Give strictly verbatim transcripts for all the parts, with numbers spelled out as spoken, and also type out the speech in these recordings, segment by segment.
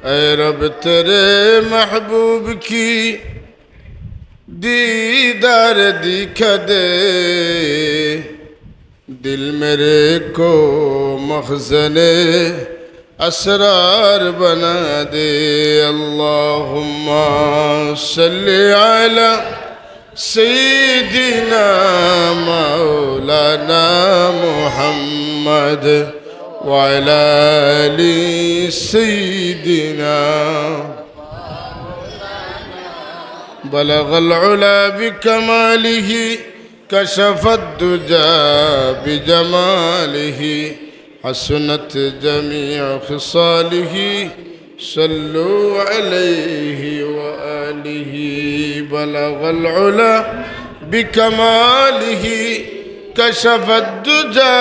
اے رب، تیرے محبوب کی دیدار دکھا دے، دل میرے کو مخزن اسرار بنا دے۔ اللهم صل على سيدنا مولانا محمد وعلى آل سيدنا بلغ العلا بكماله، كشف الدجى بجماله، حسنت جميع خصاله، صلوا عليه وآله، بلغ العلا بكماله، كشف الدجى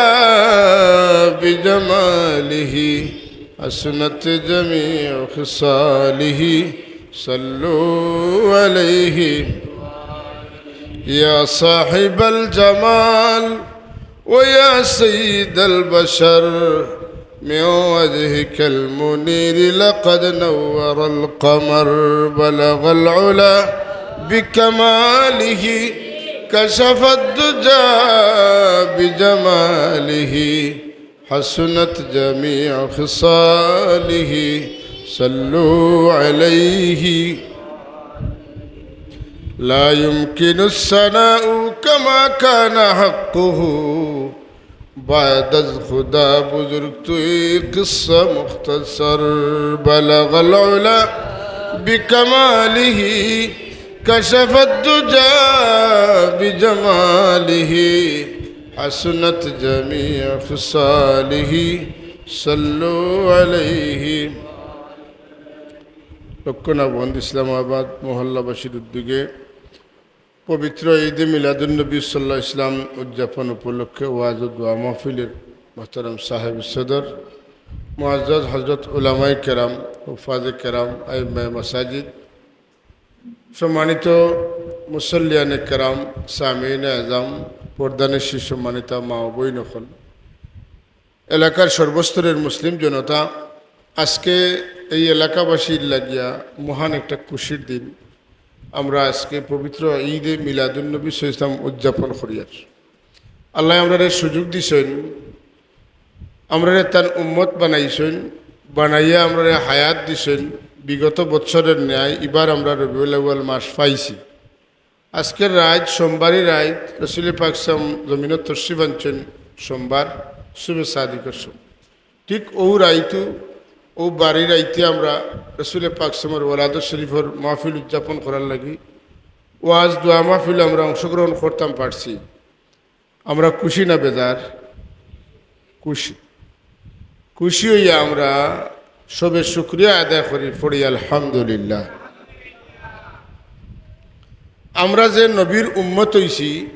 بجماله، حسنت جميع خصاله، صلوا عليه۔ يا صاحب الجمال ويا سيد البشر، من وجهك المنير لقد نور القمر، بلغ العلا بكماله، كشف الدجى بجماله، حسنت جميع خصاله، صلوا عليه۔ لا يمكن الثناء كما كان حقه، بعد از خدا بزرگ توئی قصه مختصر، بلغ العلا بكماله، كشف الدجى بجماله، حسنت جميع خصاله، صلوا عليه۔ লক্ষণাবন্দ ইসলামাবাদ মহল্লাবাসীর উদ্যোগে পবিত্র ঈদে মিলাদুন্নবী সাল্লাল্লাহু আলাইহি ওয়াসাল্লাম উদযাপন উপলক্ষে ওয়াজ ও দোয়া মাহফিলের মোহতারাম সাহেব সদর, মুআজ্জাজ হযরত উলামায়ে কেরাম, হুফাজে কেরাম, আইম্মায়ে মাসাজিদ, সম্মানিত মুসল্লিয়ানে কেরাম, সামিঈনে আজম, পর্দানশীন সম্মানিতা মা ও বইন অকল, এলাকার সর্বস্তরের মুসলিম জনতা, আজকে এই এলাকাবাসীর লাগিয়া মহান একটা খুশির দিন। আমরা আজকে পবিত্র ঈদে মিলাদুন্নবী সাল্লাল্লাহু আলাইহি ওয়াসাল্লাম উদযাপন করিয়ার। আল্লায় আমরারে সুযোগ দিছইন, আমরারে তান উম্মত বানাইছইন, বানাইয়া আমরারে হায়াত দিছইন। বিগত বৎসরের ন্যায় ইবার আমরা রবিউল আউয়াল মাস পাইছি। আজকের রাইত, সোমবারই রাইত, রসুলে পাক সাম জমিনো তশরিফ আনছইন সোমবার, শুভে সাদিকর সময়। ঠিক অউ রাইতু, অউ বারই রাইতে আমরা রসুলে পাক সামর ওলাদত শরীফর মাহফিল উদযাপন করার লাগি ওয়াজ দোয়া মাহফিল আমরা অংশগ্রহণ করতাম পারছি। আমরা খুশি না বেজার? খুশি। খুশি অইয়া আমরা সবে শুকরিয়া আদায় করি, পড়ি আলহামদুলিল্লাহ। আমরা যে নবীর উম্মত অইছি,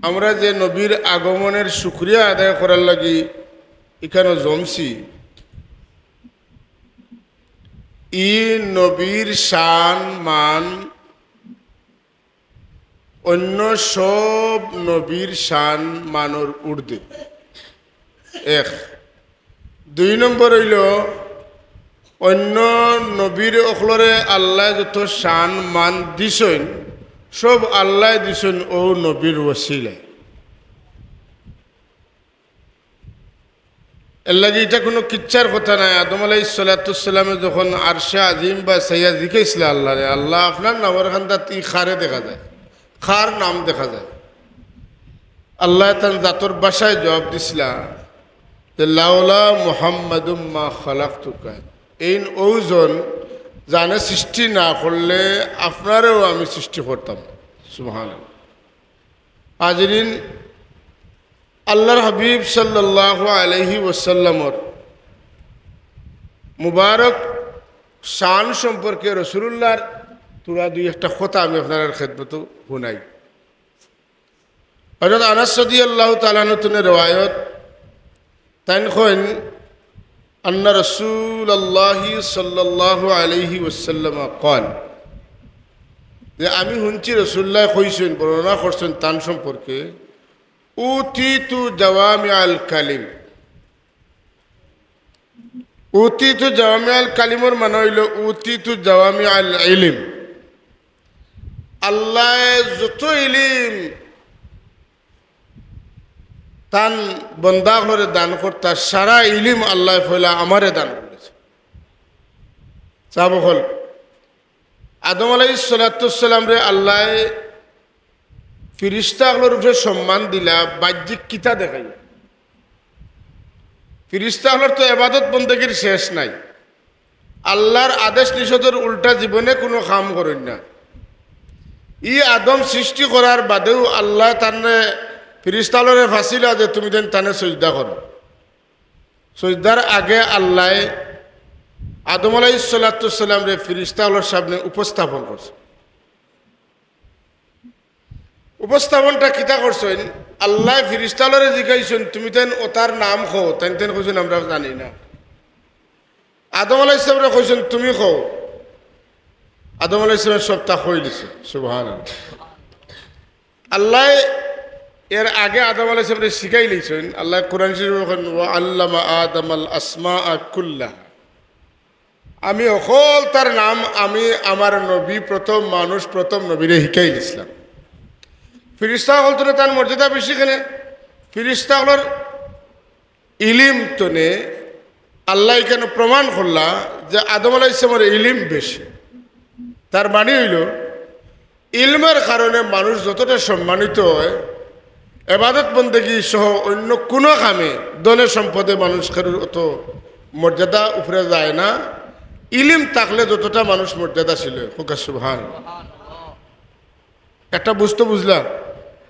আমরা যে নবীর আগমনের শুকরিয়া আদায় করার লাগি ইখানো জমছি, ই নবীর শান মান অন্য সব নবীর শান মানর ঊর্ধ্বে। এক। দুই নম্বর অইলো, অন্য নবীর অকলরে আল্লায় যত শান মান দিছইন, সব আল্লায় দিছইন অউ নবীর ওসিলায়। এরলাগি ইটা কুনু কিচ্ছার কথা নায়। আদম আলাইহিস সালাতু ওয়াস সালামে যখন আরশে আজিম বায় চাইয়া জিকাইছলা আল্লারে, "আল্লাহ, আপনার নামর কান্দাত ই কারে দেখা যায়, কার নাম দেখা যায়?" আল্লায় তান জাতর ভাষায় জবাব দিছলা যে, "লাউলা মুহাম্মাদুম মা খালাকতুকা।" এইন অউজন, যানে সৃষ্টি না করলে আপনারেও আমি সৃষ্টি করতাম না। সুবহানাল্লাহ। হাজিরিন, আল্লাহর হাবিব সাল্লাল্লাহু আলাইহি ওয়াসাল্লামর মুবারক শান সম্পর্কে রসুলুল্লাহর থুড়া দুই একটা কথা আমি আপনারার খেদমতো হুনাই। হযরত আনাস রাদিয়াল্লাহু তাআলা আনহু থনে রেওয়ায়ত, তাইন কইন, "আন্না রাসূলুল্লাহি সাল্লাল্লাহু আলাইহি ওয়াসাল্লাম ক্বাল", যে আমি হুনছি রসুলুল্লায় কইছইন, বর্ণনা করছইন তান সম্পর্কে, "উতিতু জাওয়ামিআল কালিম।" উতিতু জাওয়ামি আল কালিমর মানে অইলো উতিতু জাওয়ামি আল ইলিম। আল্লায় যত ইলিম তান বন্দা অকলরে দান করতা, সারা ইলিম আল্লায় পয়লা আমারে দান করিছে। সাব অকল, আদম আলাইহিস সালাতু ওয়াস সালামরে আল্লায় ফিরিস্তা অকলর উপরে সম্মান দিলা, বাহ্যিক কিতা দেখাইয়া। ফিরিস্তা অকলর তো এবাদত বন্দেগীর শেষ নাই। আল্লার আদেশ নিষেধর উল্টা জীবনে কুনু কাম করইন না। ই আদম সৃষ্টি করার বাদেউ আল্লায় তানরে, ফিরিস্তা অকলরে ফাছিলা যে তুমি যেন তানে সইজদা করো। সইজদার আগে আল্লায় আদম আলাইহিস সালাতু ওয়াস সালামরে ফিরিস্তা অকলর সামনে উপস্থাপন করছে। উপস্থাপনটা কিতা করছইন? আল্লায় ফিরিস্তা অকলরে জিকাইছইন, "তুমি তাইন অতার নাম কও।" তাইন তাইন কইছইন, "আমরা জানি না।" আদম আলাইহিস সালামরে কইছইন, "তুমি কও।" আদম আলাইহিস সালামে সবটা কইলিছইন। সুবহানাল্লাহ। আল্লায় এর আগে আদম আলাইহিস সালামরে শিখাইলিছইন। আল্লায় কোরআন শরীফে কইন, "ওয়া আল্লামা আদামাল আসমাআ কুল্লাহা।" আমি হকলতার নাম আমি আমার নবী, প্রথম মানুষ, প্রথম নবীরে শিখাইলিছলাম। ফিরিস্তা অকলতনে তান মর্যাদা বেশি কেনে? ফিরিস্তা অকলর ইলিম তনে আল্লায় কেনে প্রমাণ করলা যে আদম আলাইহিস সালামর ইলিম বেশি। তার মানে অইলো, ইলমর কারণে মানুষ যতটা সম্মানিত অয়, এবাদত বন্দেগী সহ অন্য কুনু কামে, ধনে সম্পদে মানুষ কেউর অত মর্যাদা উপরে যায় না। ইলিম থাকলে যতটা মানুষ মর্যাদাশীল অয়। কউক্কা সুবহান। একটা বুঝতো বুঝলা?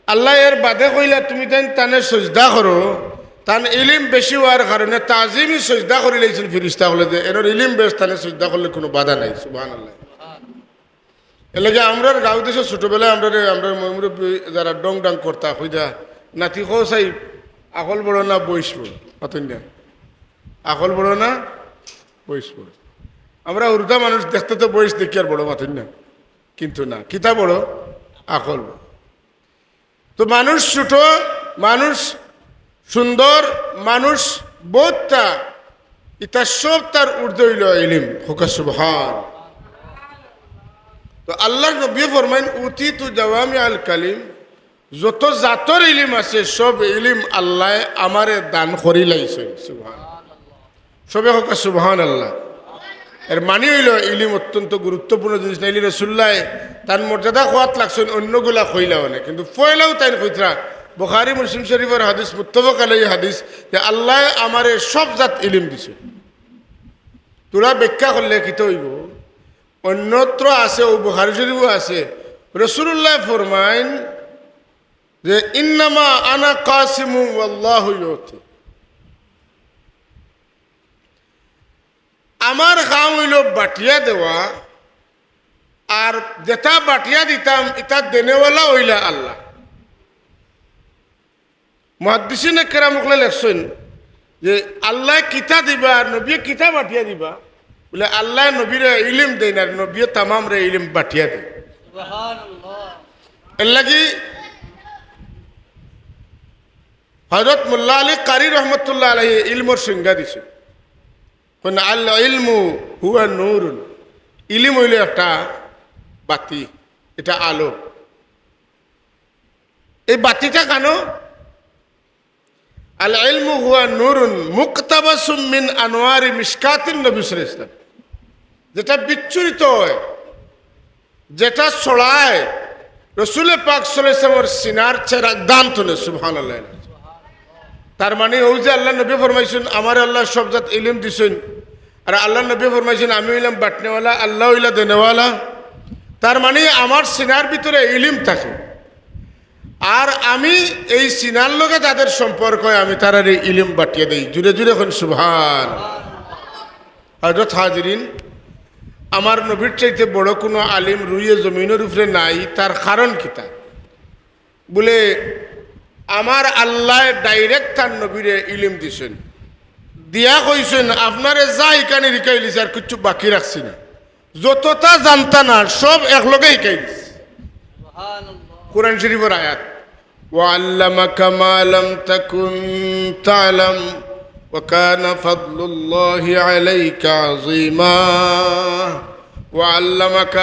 আল্লায় এর বাদে কইলা, "তুমি তাইন তানে সইজদা করো।" তান ইলিম বেশি অওয়ার কারণে তাজিমি সইজদা করিলাইছইন ফিরিস্তা অকলে যে, "এনর ইলিম বেশ, তানে সইজদা করলে কুনু বাধা নাই।" সুবহানাল্লাহ। এরলাগি আমরার গাঁও দেশো ছোটবেলায় আমরারে, আমরার ময়-মুরব্বি যারা ডং ডাং করতা, কইতা, "নাতি কও চাই, আকল বড় না বইস বড়?" মাতইন না? আকল বড় না বইস বড়? আমরা হুরুতা মানুষ দেখতে তো বইস দেখি আর বড় মাতইন না, কিন্তু না, কিতা বড়? আকল বড়। তো মানুষ ছোট, মানুষ সুন্দর, মানুষ বউততা, ইতা সবতার ঊর্ধ্বে অইলো ইলিম। কউক্কা সুবহান। তো আল্লার নবীয়ে ফরমাইন, "উতিতু জাওয়ামি আল কালিম", যত জাতর ইলিম আছে, সব ইলিম আল্লায় আমারে দান করিলাইছইন। সুবহান। সবে কউক্কা সুবহানাল্লাহ। এর মানে অইলো, ইলিম অত্যন্ত গুরুত্বপূর্ণ জিনিস। নাইলে রাসুলুল্লায় তান মর্যাদা কওয়াত লাগছইন, অন্যগুলা কইলা অনে, কিন্তু পয়লাউ তাইন কইতরা, বুখারী মুসলিম শরীফর হাদিস, মুত্তাফাক আলাইহি হাদিস, যে আল্লায় আমারে সব জাত ইলিম দিছইন। থুড়া ব্যাখ্যা করলে কিতা অইবো? অন্যত্র আছে, অউ বুখারী শরীফো আছে, রাসুলুল্লায় ফরমাইন যে, "ইন্নামা আনা কাসিমু ওয়াল্লাহু ইউতি।" আমার কাম অইলো বাটিয়া দেওয়া, আর যেটা বাটিয়া দিতাম, ইটা দেনেওয়ালা অইলা আল্লাহ। মুহাদ্দিসিনে কেরাম অকলে লেখছইন যে আল্লায় কিতা দিবা আর নবীয়ে কিতা বাটিয়া দিবা, বুলে আল্লায় নবীরে ইলিম দেইন আর নবীয়ে তামামরে ইলিম বাটিয়া দেইন। সুবহানাল্লাহ। এরলাগি হযরত মোল্লা আলী কারি রহমতুল্লাহ আলাইহি ইলমর সংজ্ঞা দিছইন। কইন, "আল ইলমু হুয়া নূরুন।" ইলিম অইলো একটা বাতি, ইটা আলো। এই বাতিটা কানো? "আল ইলমু হুয়া নূরুন মুকতাবাসুম মিন আনওয়ারি মিশকাতিন নবী সাল্লাল্লাহু আলাইহি ওয়াসাল্লাম।" যেটা বিচ্ছুরিত অয়, যেটা ছড়ায় রসুলে পাক সাল্লাল্লাহু আলাইহি ওয়াসাল্লামর সিনার চেরাগ দান তনে, সুবহানাল্লাহ। তার মানে অউ যে আল্লার নবীয়ে ফরমাইছইন, "আমারে আল্লায় সব জাত ইলিম দিছইন", আর আল্লার নবীয়ে ফরমাইছইন, "আমি অইলাম বাটনেওয়ালা, আল্লাহ অইলা দেনেওয়ালা।" তার মানে আমার সিনার ভিতরে ইলিম থাকে, আর আমি এই সিনার লগে যাদের সম্পর্ক অয়, আমি তারারে ইলিম বাটিয়া দেই। জুরে জুরে কইন সুবহান। হযরত হাজিরিন, আমার নবীর চাইতে বড় কুনু আলিম রুয়ে জমিনর উপরে নাই, তার কারণ কিতা? বুলে, আমার আল্লায় direct তার নবীরে ইলিম দিছইন, দিয়া কইছইন, "আপনারে যা হিকানির হিকাইলিছি, আর কিচ্ছু বাকি রাখছি না, যতটা জানতা না, সব একলগে হিকাইলিছি।" সুবহানাল্লাহ। কোরআন শরীফর আয়াত, "ওয়া আল্লামাকা মা লাম তাকুন তা'লাম وكان فضل الله عليك عظيما وعلمك,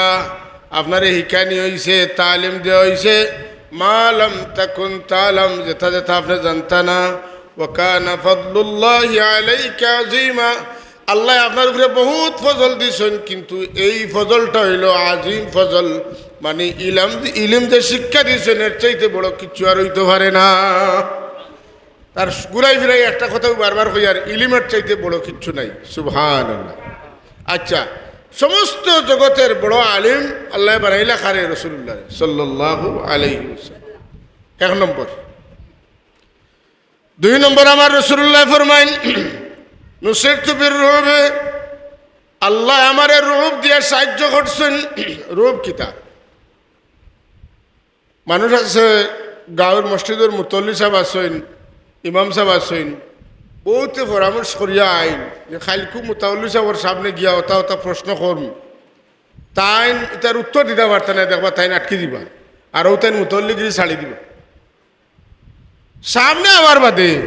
আপনারে হিকানি অইছে, তালিম দেওয়া অইছে, ما لم تكن تعلم, যেটা যেটা আপনে জানতা না। وكان فضل الله عليك عظيما, আল্লায় আপনার উপরে বহুত ফজল দিছইন, কিন্তু এই ফজলটা অইলো আজিম ফজল, মানে ইলাম, ইলিম যে শিক্ষা দিছইন, এর চাইতে বড় কিচ্ছু আর অইতো পারে না। তার ঘুরাই ফিরাই একটা কথাউ বারবার কইয়ার, ইলিমের চাইতে বড় কিচ্ছু নাই। সুবহানাল্লাহ। আচ্ছা, সমস্ত জগতের বড় আলিম আল্লায় বানাইলা কারে? রাসূলুল্লাহ সাল্লাল্লাহু আলাইহি ওয়াসাল্লাম। এক নম্বর। দুই নম্বর, আমার রাসূলুল্লায় ফরমাইন, نصرت بالرعب, আল্লায় আমারে রুব দিয়া সাহায্য করছইন। রুব কিতা? মানুষ আছে, গাঁওর মসজিদর মুতল্লি সাব আছইন, ইমাম সাব আছইন, বউতে পরামর্শ করিয়া আইন যে কাইলকু মুতল্লি সাবর সামনে গিয়া অতা অতা প্রশ্ন করমু, তাইন ইতার উত্তর দিতা পারতা নায়, দেখবা তাইন আটকি দিবা, আর অউ তাইন মুতল্লিগিরি ছাড়ি দিবা। সামনে আওয়ার বাদে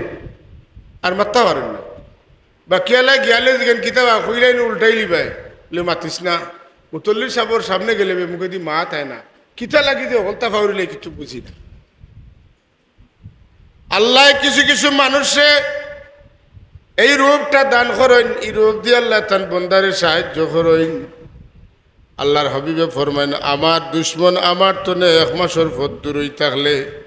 আর মাততা পারইন না। বাকি আল্লায় গিয়ালে জিগাইন, "কিতা বা?" কইলাইন, "উল্টাইলি বায়।" বলে, "মাতিস না।" মুতল্লি সাবর সামনে গেলে বে মুখেদি মাত আয় না। কিতা লাগি যে হকলতা ফাউরিলে কিচ্ছু বুঝি না। আল্লায় কিছু কিছু মানুষরে এই রুবটা দান করইন, এই রুব দি আল্লায় তান বন্দারে সাহায্য করইন। আল্লার হাবিবে ফরমাইন, আমার দুশমন আমার তনে এক মাসর পথ দূরই থাকলে,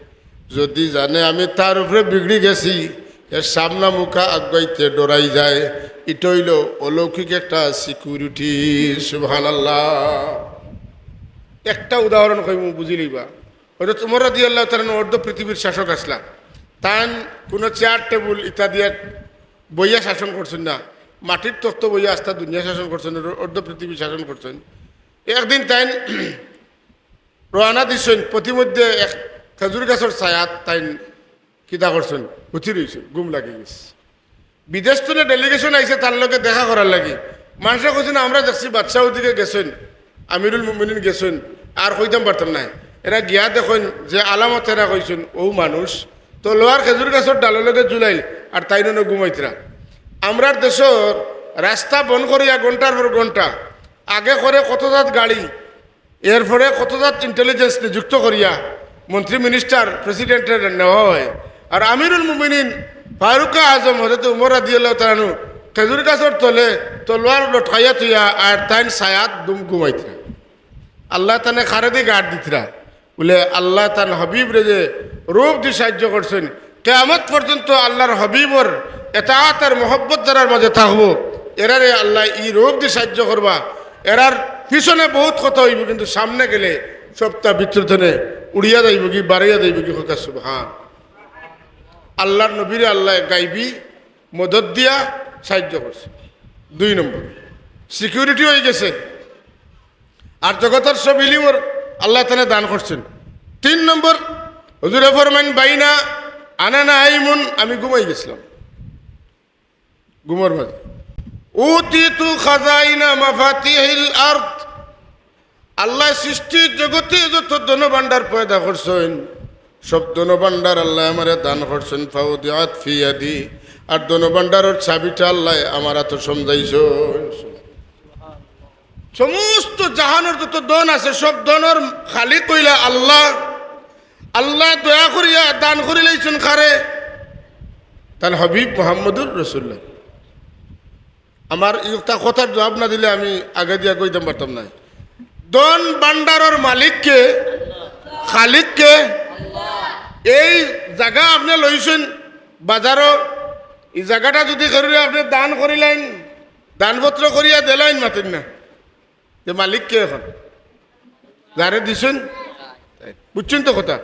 যদি জানে আমি তার উপরে বিগড়ি গেছি, এর সামনা মুখা আগুয়াইতে ডরাই যায়। ইটা অইলো অলৌকিক একটা security। সুবহানাল্লাহ। একটা উদাহরণ কইমু, বুঝিলিবা। হযরত উমর রাদিয়াল্লাহু তাআলা আনহু অর্ধ পৃথিবীর শাসক আছলা। তান কুনু চেয়ার টেবুল ইতা দিয়া বইয়া শাসন করছইন না, মাটির তখ্ত বইয়া আস্তা দুনিয়া শাসন করছইন, অর্ধ পৃথিবী শাসন করছইন। একদিন তাইন রওয়ানা দিছইন, পথিমধ্যে এক খেজুর গাছর ছায়াত তাইন কিতা করছইন, হুতি রইছইন, ঘুম লাগি গেছে। বিদেশ তনে delegation আইছে তার লগে দেখা করার লাগি। মানষে কইছইন, "আমরা দেখছি বাদশাহ ওদিকে গেছইন, আমিরুল মুমিনিন গেছইন, আর কইতাম পারতাম নায়।" এরা গিয়া দেখইন যে আলামত এরা কইছইন, অউ মানুষ তলোয়ার খেজুর গাছর ডালর লগে ঝুলাইল, আর তাইন অনো ঘুমাইতরা। আমরার দেশর রাস্তা বন্ধ করিয়া ঘন্টার পর ঘন্টা, আগে করে কত জাত গাড়ি, এরপরে কত জাত intelligence নিযুক্ত করিয়া মন্ত্রী, minister, president এর নেওয়া হয়। আর আমিরুল মুমিনিন ফারুক আজম হযরত উমর রাদিয়াল্লাহু তাআলা আনহু খেজুর গাছর তলে তলোয়ার লটকাইয়া থইয়া আর তাইন ছায়াত দুম ঘুমাইতরা। আল্লায় তানে কারেদি গার্ড দিতরা। বলে, আল্লায় তান হাবিবরে যে রুব দি সাহায্য করছইন, কিয়ামত পর্যন্ত আল্লার হাবিবর এতাআত আর মহব্বত যারার মাঝে থাকবো, এরারে আল্লায় ই রুব দি সাহায্য করবা। এরার পিছনে বহুত কথা অইবো, কিন্তু সামনে গেলে সবতা ভিতর তনে উড়িয়া যাইবোগি, বারইয়া যাইবোগি। কউক্কা সুবহান। আল্লার নবীরে আল্লায় গাইবি মদত দিয়া সাহায্য করছে। দুই নম্বর, security অই গেছে। আর জগতর সব ইলিমর আল্লায় তানে দান করছইন। তিন নম্বর, হুজুরে ফরমাইন, বাইনা আনা নাইমুন, আমি ঘুমাই গেছলাম ঘুমর মাঝে। উতিতু খাজাইনা মাফাতিহিল আরদ, আল্লায় সৃষ্টির জগতে যত ধনভাণ্ডার পয়দা করছইন, সব ধনভাণ্ডার আল্লায় আমারে দান করছইন। ফাউদিআত ফি ইয়াদি, আর ধনভাণ্ডারর চাবিটা আল্লায় আমার আতো সমজাইছইন। সমস্ত জাহানর যত ধন আছে, সব ধনর খালিক অইলা আল্লাহ। আল্লায় দয়া করিয়া দান করিলাইছইন কারে? তান হাবিব মুহাম্মদুর রাসূলুল্লাহ। আমার ই একটা কথার জবাব না দিলে আমি আগেদি আগুয়াইতাম পারতাম নায়। ধন ভাণ্ডারর মালিক কে? খালিক কে? এই জাগা আপনে লইছইন বাজারো, ই জাগাটা যুদি কেউরে আপনে দান করিলাইন, দানপত্র করিয়া দিলাইন, মাতইন না, তে মালিক কে অখন? যারে দিছইন, বুঝছইন তো কথা?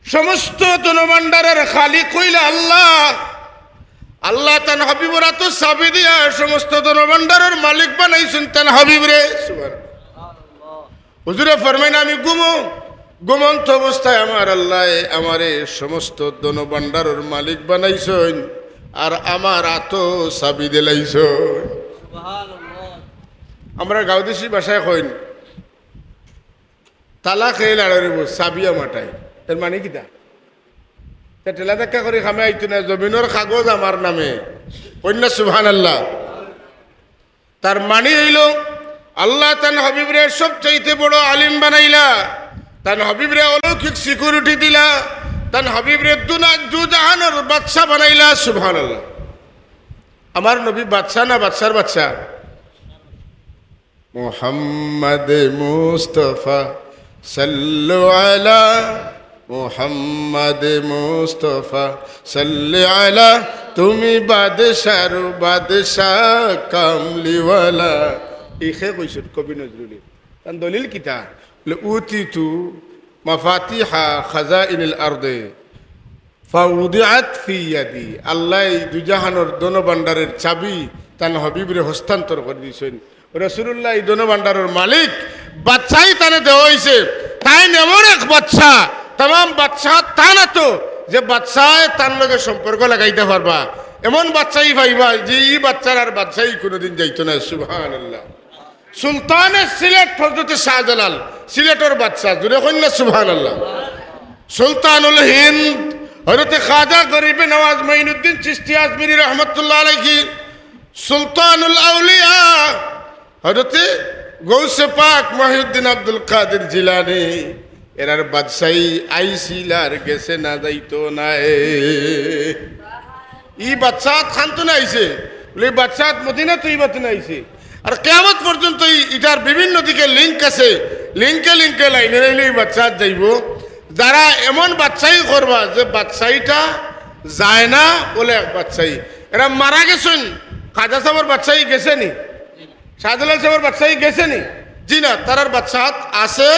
সমস্ত ধনভাণ্ডারর খালিক অইলা আল্লাহ। আল্লায় তান হাবিবর আতো চাবি দিয়া সমস্ত ধনভাণ্ডারর মালিক বানাইছইন তান হাবিবরে। সুবহানাল্লাহ। হুজুরে ফরমাইন, আমি ঘুমো, ঘুমন্ত অবস্থায় আমার আল্লায় আমারে সমস্ত ধনভাণ্ডারর মালিক বানাইছইন, আর আমার আতো চাবি দিলাইছইন। সুবহানাল্লাহ। আমরার গাঁওদেশি ভাষায় কইন, তালা খেয়ে লাড়াইব, চাবি আমার টাই। এর মানে কিতা? তে ঠেলা ধাক্কা করি কামে আইতো না, জমিনর কাগজ আমার নামে। কইন না সুবহানাল্লাহ। তার মানি অইলো, আল্লায় তান হাবিবরে সবচাইতে বড় আলিম বানাইলা, তান হাবিবরে অলৌকিক সিকিউরিটি দিলা, তান হাবিবরে দুনা-, দুজাহানর বাদশা বানাইলা। সুবহানাল্লাহ। আমার নবী বাদশা না বাদশার বাদশা? মোহাম্মদ মুস্তফা সাল্লু আলা মোহাম্মদ মুস্তফা সাল্লি আলা, তুমি বাদশার বাদশা কামলিওয়ালা। ইখে কইছইন কবি নজরুলে। তান দলিল কিতা? বলে, উতিতু মাফাতিহা খাজাইনিল আরদে ফাউদিআত ফি ইয়াদি। আল্লায় এই দুজাহানর ধনভাণ্ডারের চাবি তান হাবিবরে হস্তান্তর করি দিছইন। রাসূলুল্লাহ এই ধনভাণ্ডারর মালিক, বাদশাই তানে দেওয়া অইছে। তাইন এমন এক বাদশা, তামাম বাদশাত তান আতো, যে বাদশায় তান লগে সম্পর্ক লাগাইতা পারবা। এমন বাদশাই পাইবা যে ই বাদশার আর বাদশাই কুনুদিন যাইতো নায়। সুবহানাল্লাহ। সুলতানে সিলেট হযরতে শাহজালাল, সিলেটর বাদশা, জুরে কইন না সুবহানাল্লাহ। সুলতানুল হিন্দ হযরতে খাজা গরিবে নওয়াজ মঈনুদ্দিন চিশতি আজমিরী রহমতুল্লাহ আলাইহি, সুলতানুল আউলিয়া হযরতে গৌসে পাক মহিউদ্দিন আব্দুল কাদির জিলানী, এরার বাদশাই আইছিল আর গেছে না, যাইতো নায়। ই বাদশাত খান থনে আইছে, বলে, ই বাদশাত মদিনা তৈবা থনে আইছে। আর কিয়ামত পর্যন্ত ই-, ইটার বিভিন্ন দিকে লিংক আছে, লিংকে লিংকে লাইনে লাইনে ই বাদশাত যাইবো। যারা এমন বাদশাই করবা যে বাদশাইটা যায় না, বলে এক বাদশাই। এরা মারা গেছইন, খাজা সাবর বাদশাই গেছে নি? শাহজালাল সাবর বাদশাই গেছে নি? জি না, তারার বাদশাহাত আছে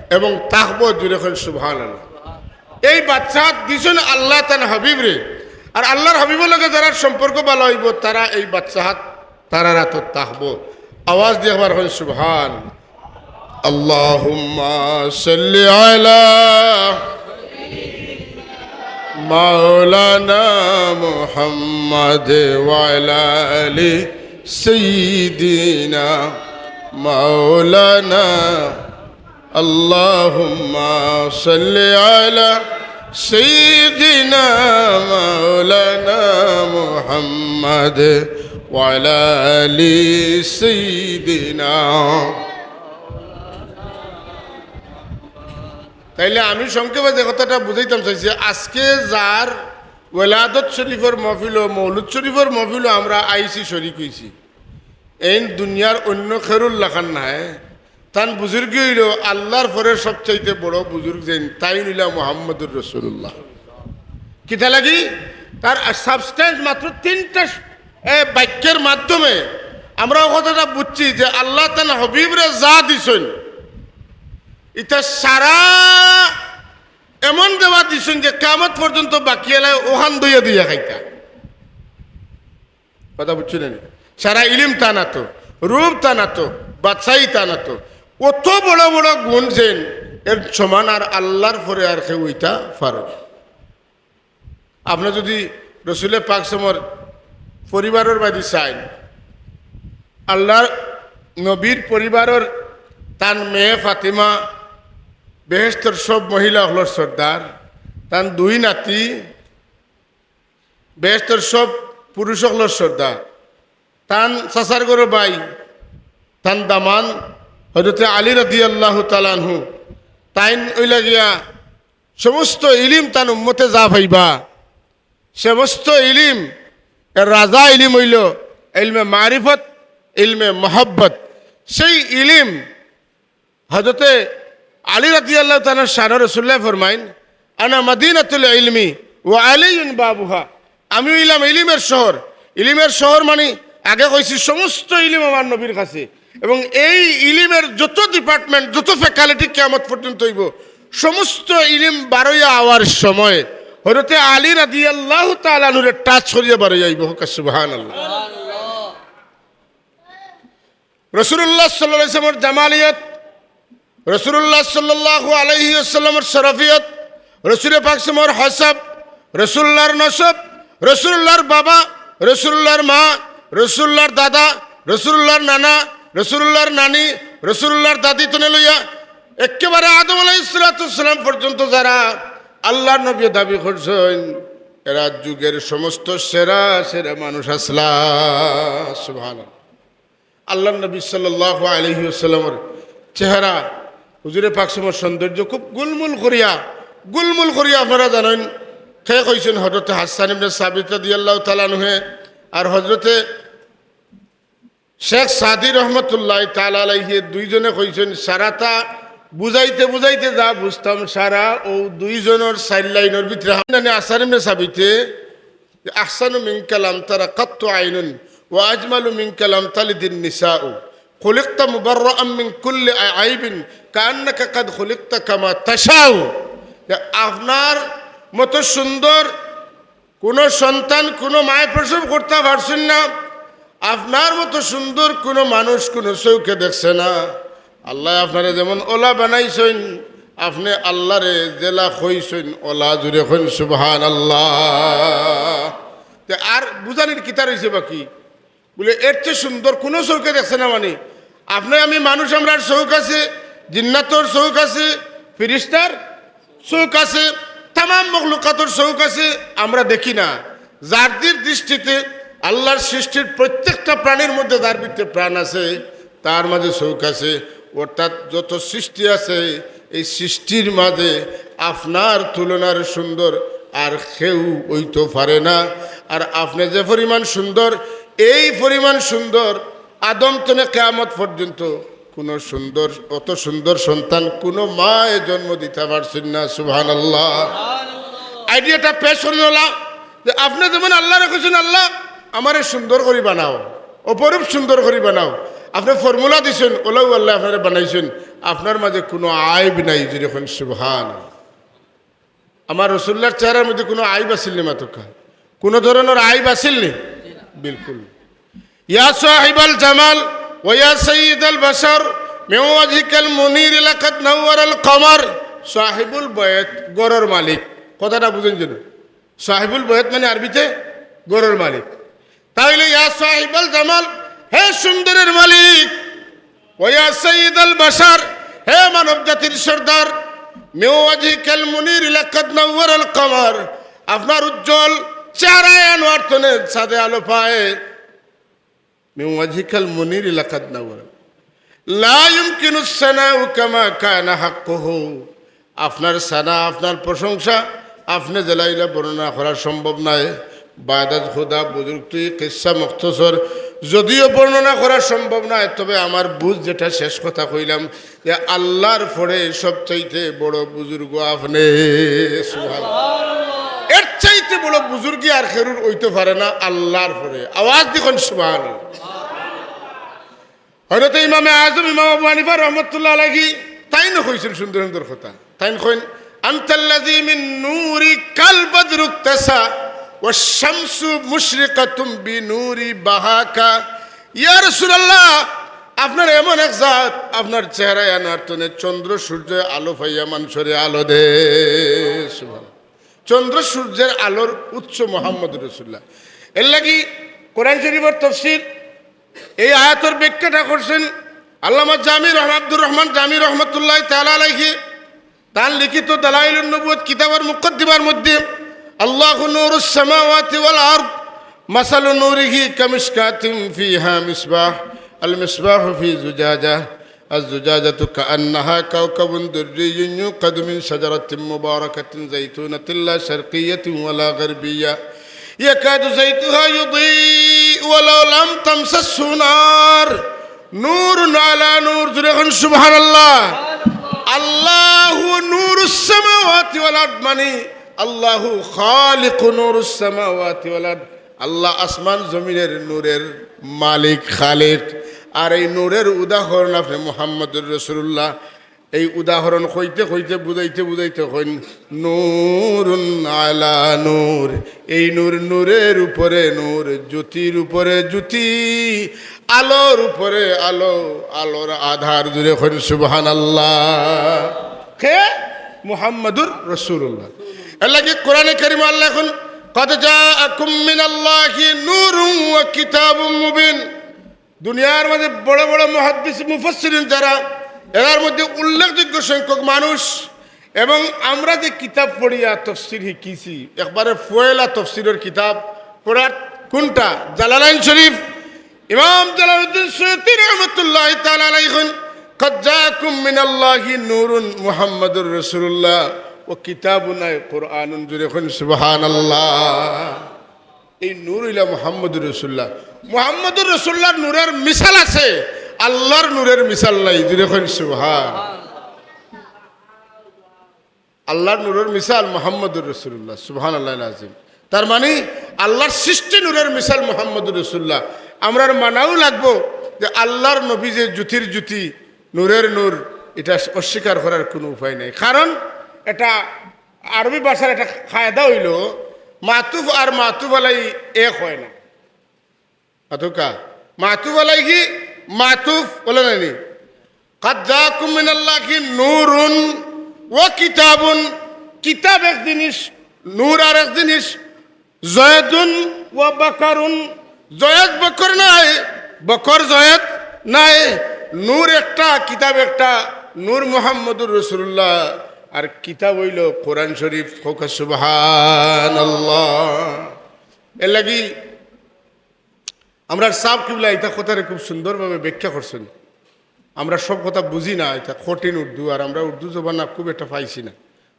এবং থাকবো, জুরে কইন সুবহানাল্লাহ। এই বাদশাহাত দিছইন আল্লায় তান হাবিবরে। আর আল্লার হাবিবর লগে যারার সম্পর্ক ভালা অইবো, তারা এই বাদশাহাত তারার আতো থাকবো। আওয়াজ দি একবার কইন সুবহান। আল্লাহুম্মা সাল্লি আলা মাওলানা মুহাম্মদ ওয়া আলা আলি সাইয়্যিদিনা মাওলানা। আল্লাহুম্মা সাল্লি আলা সাইয়্যিদিনা মাওলানা মুহাম্মদ ওয়া আলা আলি সাইয়্যিদিনা। তাইলে আমি সংক্ষেপে যে কথাটা বুঝাইতাম চাইছি, আজকে যার ওলাদত শরীফর মহফিলো, মৌলুদ শরীফর মহফিলো আমরা আইছি, শরিক অইছি, এইন দুনিয়ার অইন্য খেরুর লাখান নায়। তান বুজুর্গি অইলো আল্লার পরে সবচাইতে বড় বুজুর্গ যেইন, তাইন অইলা মুহাম্মদুর রাসূলুল্লাহ। কিতা লাগি? তার substance মাত্র তিনটা, এ, বাক্যের মাধ্যমে আমরা অউ কথাটা বুঝছি যে আল্লায় তান হাবিবরে যা দিছইন, ইতা সারা এমন দেওয়া দিছইন যে কিয়ামত পর্যন্ত বাকি আলায় অখান ধইয়া ধইয়া খাইতা। কথা বুঝছইন নি? সারা ইলিম তান আতো, রূপ তান আতো, বাদশাই তান আতো। অত বড় বড় গুণ যেইন, এর সমান আর আল্লার পরে আর কেউ অইতা পারে না। আপনে যুদি রসুলে পাক সমর পরিবারর বায়দি চাইন, আল্লার নবীর পরিবারর তান মেয়ে ফাতিমা বেহেশতর সব মহিলা অকলর সর্দার, তান দুই নাতি বেহেশতর সব পুরুষ অকলর সর্দার, তান চাচার ঘরর ভাই, তান দামান হযরতে আলী রাদিয়াল্লাহু তাআলা আনহু, তাইন অইলা গিয়া সমস্ত ইলিম তান উম্মতে যা পাইবা, সমস্ত ইলিম, এর রাজা ইলিম অইলো ইলমে মারিফত, ইলমে মহব্বত। সেই ইলিম হযরতে আলী রাদিয়াল্লাহু তাআলা আনহুর শানো রাসূলুল্লায় ফরমাইন, "আনা মাদিনাতুল ইলমি ওয়া আলিয়ুন বাবুহা।" আমি অইলাম ইলিমের শহর। ইলিমের শহর মানি, আগে কইছি, সমস্ত ইলিম আমার নবীর কাছে। এবং এই ইলিমের যত department, যত faculty কিয়ামত পর্যন্ত অইবো, সমস্ত ইলিম বারইয়া আওয়ার সময় হযরতে আলী রাদিয়াল্লাহু তাআলা আনহুরে touch করিয়া বারইয়া আইবো। হক্কা সুবহানাল্লাহ। রাসূলুল্লাহ সাল্লাল্লাহু আলাইহি ওয়াসাল্লামর জামালিয়ত, রাসূলুল্লাহ সাল্লাল্লাহু আলাইহি ওয়াসাল্লামর শরফিয়ত, রাসূলে পাক সাল্লাল্লাহু আলাইহি ওয়াসাল্লামর হাসাব, রাসূলুল্লাহর নসব, রাসূলুল্লাহর বাবা, রাসূলুল্লাহর মা, রাসূলুল্লাহর দাদা, রাসূলুল্লাহর নানা, রাসূলুল্লাহর নানি, রাসূলুল্লাহর দাদি তনে লইয়া একেবারে আদম আলাইহিস সালাতু ওয়াস সালাম পর্যন্ত যারা আল্লাহর নবীয়ে দাবি করছইন, এরা যুগের সমস্ত সেরা সেরা মানুষ আছলা। সুবহানাল্লাহ। আল্লাহর নবী সাল্লাল্লাহু আলাইহি ওয়াসাল্লামর চেহারা, হুজুরে পাক সমর সৌন্দর্য খুব গুলমুল করিয়া, গুলমুল করিয়া আপনারা জানইন। কে কইছইন? হযরতে হাসান ইবনে সাবিত রাদিয়াল্লাহু তাআলা আনহুয়ে, আর হযরতে শেখ সাদি রহমতুল্লাহ তাআলা আলাইহি দুইজনে কইছইন, সারাটা বুঝাইতে বুঝাইতে যা বুঝতাম, সারা অউ দুইজনর চাইর লাইনর ভিতরে। হাসান ইবনে সাবিতে, "আহসানু মিনকা লাম তারা কাত্তু আইনুন, ওয়া আজমালু মিনকা লাম তালিদিন নিসাউ, খুলিকতা মুবাররাআম মিন কুল্লি আইবিন, কাআন্নাকা কাদ খুলিকতা কামা তাশাউ।" যে আপনার মতো সুন্দর কোনো সন্তান কোনো মায়ে প্রসব করতা পারছইন না, আপনার মতো সুন্দর কোনো মানুষ কোনো চউখে দেখছে না। আল্লায় আপনারে যেমন অলা বানাইছইন, আপনে আল্লারে যেলা কইছইন অলা। জুরে কইন সুবহানাল্লাহ। তে আর বুঝানির কিতা রইছে বাকি? বুলে, এর চেয়ে সুন্দর কোনো চউখে দেখছে না। মানে, আপনে আমি মানুষ, আমরার চউখ আছে, জিন্নাতর চউখ আছে, ফিরিস্তার চউখ আছে, তামাম মখলুকাতর চউখ আছে, আমরা দেখি না। যার দৃষ্টিতে আল্লাহর সৃষ্টির প্রত্যেকটা প্রাণীর মধ্যে যার ভিতরে প্রাণ আছে, তার মাঝে চউখ আছে, অর্থাৎ যত সৃষ্টি আছে, এই সৃষ্টির মাঝে আপনার তুলনার সুন্দর আর কেউ অইতো পারে না। আর আপনে যে পরিমাণ সুন্দর, এই পরিমাণ সুন্দর আদম তনে কিয়ামত পর্যন্ত কোনো সুন্দর, অত সুন্দর সন্তান কোনো মায়ে জন্ম দিতা পারছইন না। সুবহানাল্লাহ। আইডিয়াটা পেশ করি দিলা যে আপনে যেমন আল্লারে কইছইন, "আল্লাহ, আমারে সুন্দর করি বানাও, অপরূপ সুন্দর করি বানাও।" আপনে ফর্মুলা দিছইন, অলাউ আল্লায় আপনারে বানাইছইন, আপনার মাঝে কোনো আইব নাই। জুরে কইন সুবহান। আমার রসুল্লাহর চেহারার মধ্যে কোনো আইব আছিল নি? মাতকা, কোনো ধরনের আইব আছিল নি? বিলকুল। ইয়া সাহিবাল জামাল ওয়া ইয়া সাইয়্যিদাল বাশার, মিন ওয়াজহিকাল মুনীর লাকাদ নাওয়ারাল কামার। সাহিবুল বয়েত, ঘরর মালিক। কথাটা বুঝইন যেন, সাহিবুল বয়েত মানে আরবিতে ঘরর মালিক। তাইলে ইয়া সাহিবাল জামাল, হে সুন্দরের মালিক, ওয়া ইয়া সাইয়্যিদাল বাশার, হে মানব জাতির সর্দার, মিন ওয়াজহিকাল মুনীর লাকাদ নাওয়ারাল কামার, আপনার উজ্জ্বল চেহারায় আনোয়ার তনে চাঁদে আলো পায়। মিন ওয়াজহিকাল মুনীর লাকাদ নাওয়ার। লা ইউমকিনুস সানাউ কামা কানা হাক্কুহু। আপনার সানা, আপনার প্রশংসা, আপনে যেলা ইলা বর্ণনা করা সম্ভব নায়। বাদাত খুদা বুজুর্গ তুই কিসসা মুখতসর, যদিও বর্ণনা করা সম্ভব নায়, তবে আমার বুঝ যেটা শেষ কথা কইলাম যে আল্লাহর পরে সবচাইতে বড় বুজুর্গ আপনে। সুবহানাল্লাহ। এর চাইতে বড় বুজুর্গি আর কেউর অইতো পারে না আল্লাহর পরে। আওয়াজ দি কইন সুবহানাল্লাহ। হযরতে ইমামে আজম ইমাম আবু হানিফা রহমতুল্লাহ আলাইহি তাইনও কইছইন সুন্দর সুন্দর কথা। তাইন কইন, "আনতাল্লাযী মিন নূরিকাল বাদরু ইকতাসা, ওয়াশ শামসু মুশরিকাতুম বিনূরি বাহাকা।" ইয়া রাসূলুল্লাহ, আপনার এমন এক জাত, আপনার চেহারায় আনোয়ার তনে চন্দ্র সূর্য আলো পাইয়া মানষরে আলো দেয়। সুবহানাল্লাহ। চন্দ্র সূর্যের আলোর উৎস মোহাম্মদ রসুল্লাহ। এর লাগি কোরআন শরীফের তফসির, এই আয়াতর ব্যাখ্যাটা করছেন আল্লামা জামি রহ-, আব্দুর রহমান জামি রহমতুল্লাহ তাআলা আলাইহি তার লিখিত দালাইলুন নবুয়ত কিতাবের মুকদ্দিমার মধ্যে, "আল্লাহু নূরুস সামাওয়াতি ওয়াল আরদ, মাসালু নূরিহি কামিশকাতিন ফিহা মিসবাহ, আল মিসবাহু ফি জুজাজা, الزجاجة كأنها كوكب دري يوقد من شجرة مباركة زيتونة لا شرقية ولا غربية يكاد زيتها يضيء ولو لم تمسسه نار نور على نور।" জুরে কইন সুবহানাল্লাহ। আল্লাহু নূরুস সামাওয়াতি ওয়াল আরদ, মানে আল্লাহু খালিকু নূরুস সামাওয়াতি ওয়াল আরদ। আল্লাহ আসমান জমিনের নূরের মালিক, খালিক। আর এই নূরের উদাহরণ আপনে মুহাম্মদুর রাসূলুল্লাহ। এই উদাহরণ কইতে কইতে বুঝাইতে বুঝাইতে কইন, "নূরুন আলা নূর।" এই নূর নূরের উপরে নূর, জ্যোতির উপরে জ্যোতি, আলোর উপরে আলো, আলোর আধার। জুরে কইন সুবহানাল্লাহ। কে? মুহাম্মাদুর রাসূলুল্লাহ। এর লাগি কোরআনে কারিমো আল্লায় কইন, "قد جاءكم من الله نور وكتاب مبين।" দুনিয়ার মাঝে বড় বড় মুহাদ্দিস মুফাসসিরিন যারা, এরার মধ্যে উল্লেখযোগ্য সংখ্যক মানুষ এবং আমরা যে কিতাব পড়িয়া তফসির শিখিছি, একবারে পয়লা তফসিরর কিতাব পড়ার কোনটা? জালালাইন শরীফ। ইমাম জালালউদ্দিন সুয়ুতী রহমতুল্লাহি তাআলা আলাইহি কইন, "কাদ জাআকুম মিনাল্লাহি নূরুন মুহাম্মাদুর রাসূলুল্লাহ ওয়া কিতাবুন আই কুরআনুন।" জোরে কইন সুবহানাল্লাহ। এই নূর অইলা মুহাম্মাদুর রাসূলুল্লাহ। মুহাম্মাদুর রাসূলুল্লাহর নূরের মিসাল আছে, আল্লাহর নূরের মিসাল নাই। জোরে কইন সুবহান। আল্লাহর নূরের মিসাল মুহাম্মাদুর রাসূলুল্লাহ, সুবহানাল্লাহিল আযীম। তার মানে আল্লাহর সৃষ্টি নূরের মিসাল মুহাম্মাদুর রাসূলুল্লাহ। আমরার মানাও লাগবো যে আল্লাহর নবী যে জ্যোতির জ্যোতি, নূরের নূর, এটা অস্বীকার করার কোনো উপায় নাই। কারণ এটা আরবি ভাষার একটা কায়দা অইলো, মাতুফ আর মাতুফ আলাই এক হয় না। মাতুকা, মাতুফ আলাইহি, মাতুফ বলে নানি? "কাদ জাআকুম মিনাল্লাহি নূরুন ওয়া কিতাবুন।" কিতাব এক জিনিস, নূর আর এক জিনিস। "জয়দুন ওয়া বাকারুন।" জয়দ বকর নাই, বকর জয়দ নাই। নূর একটা, কিতাব একটা। নূর মুহাম্মাদুর রাসূলুল্লাহ, আর কিতাব অইলো কোরআন শরীফ। কউক্কা সুবহানাল্লাহ। এর লাগি আমরার সাব কিবলা ইতা কথারে খুব সুন্দরভাবে ব্যাখ্যা করছইন। আমরা সব কথা বুঝি না, ইতা কঠিন উর্দু, আর আমরা উর্দু জমানা খুব একটা পাইছি না,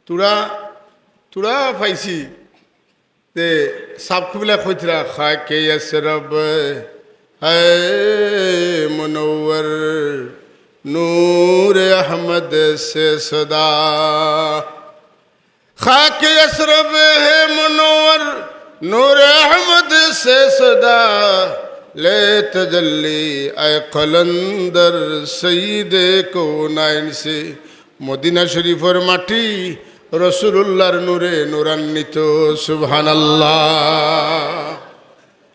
থুড়া থুড়া পাইছি। তে সাব কিবলা কইতরা, "খাকে ইসরব হে মুনওয়ার নূর আহমদ সে সদা।" خاک یثرب ہے منور، نور احمد سے صدا، لے تجلی اے قلندر سید کونین سے۔ মদিনা শরীফর মাটি রাসূলুল্লাহর নূরে নূরান্বিত। সুবহানাল্লাহ।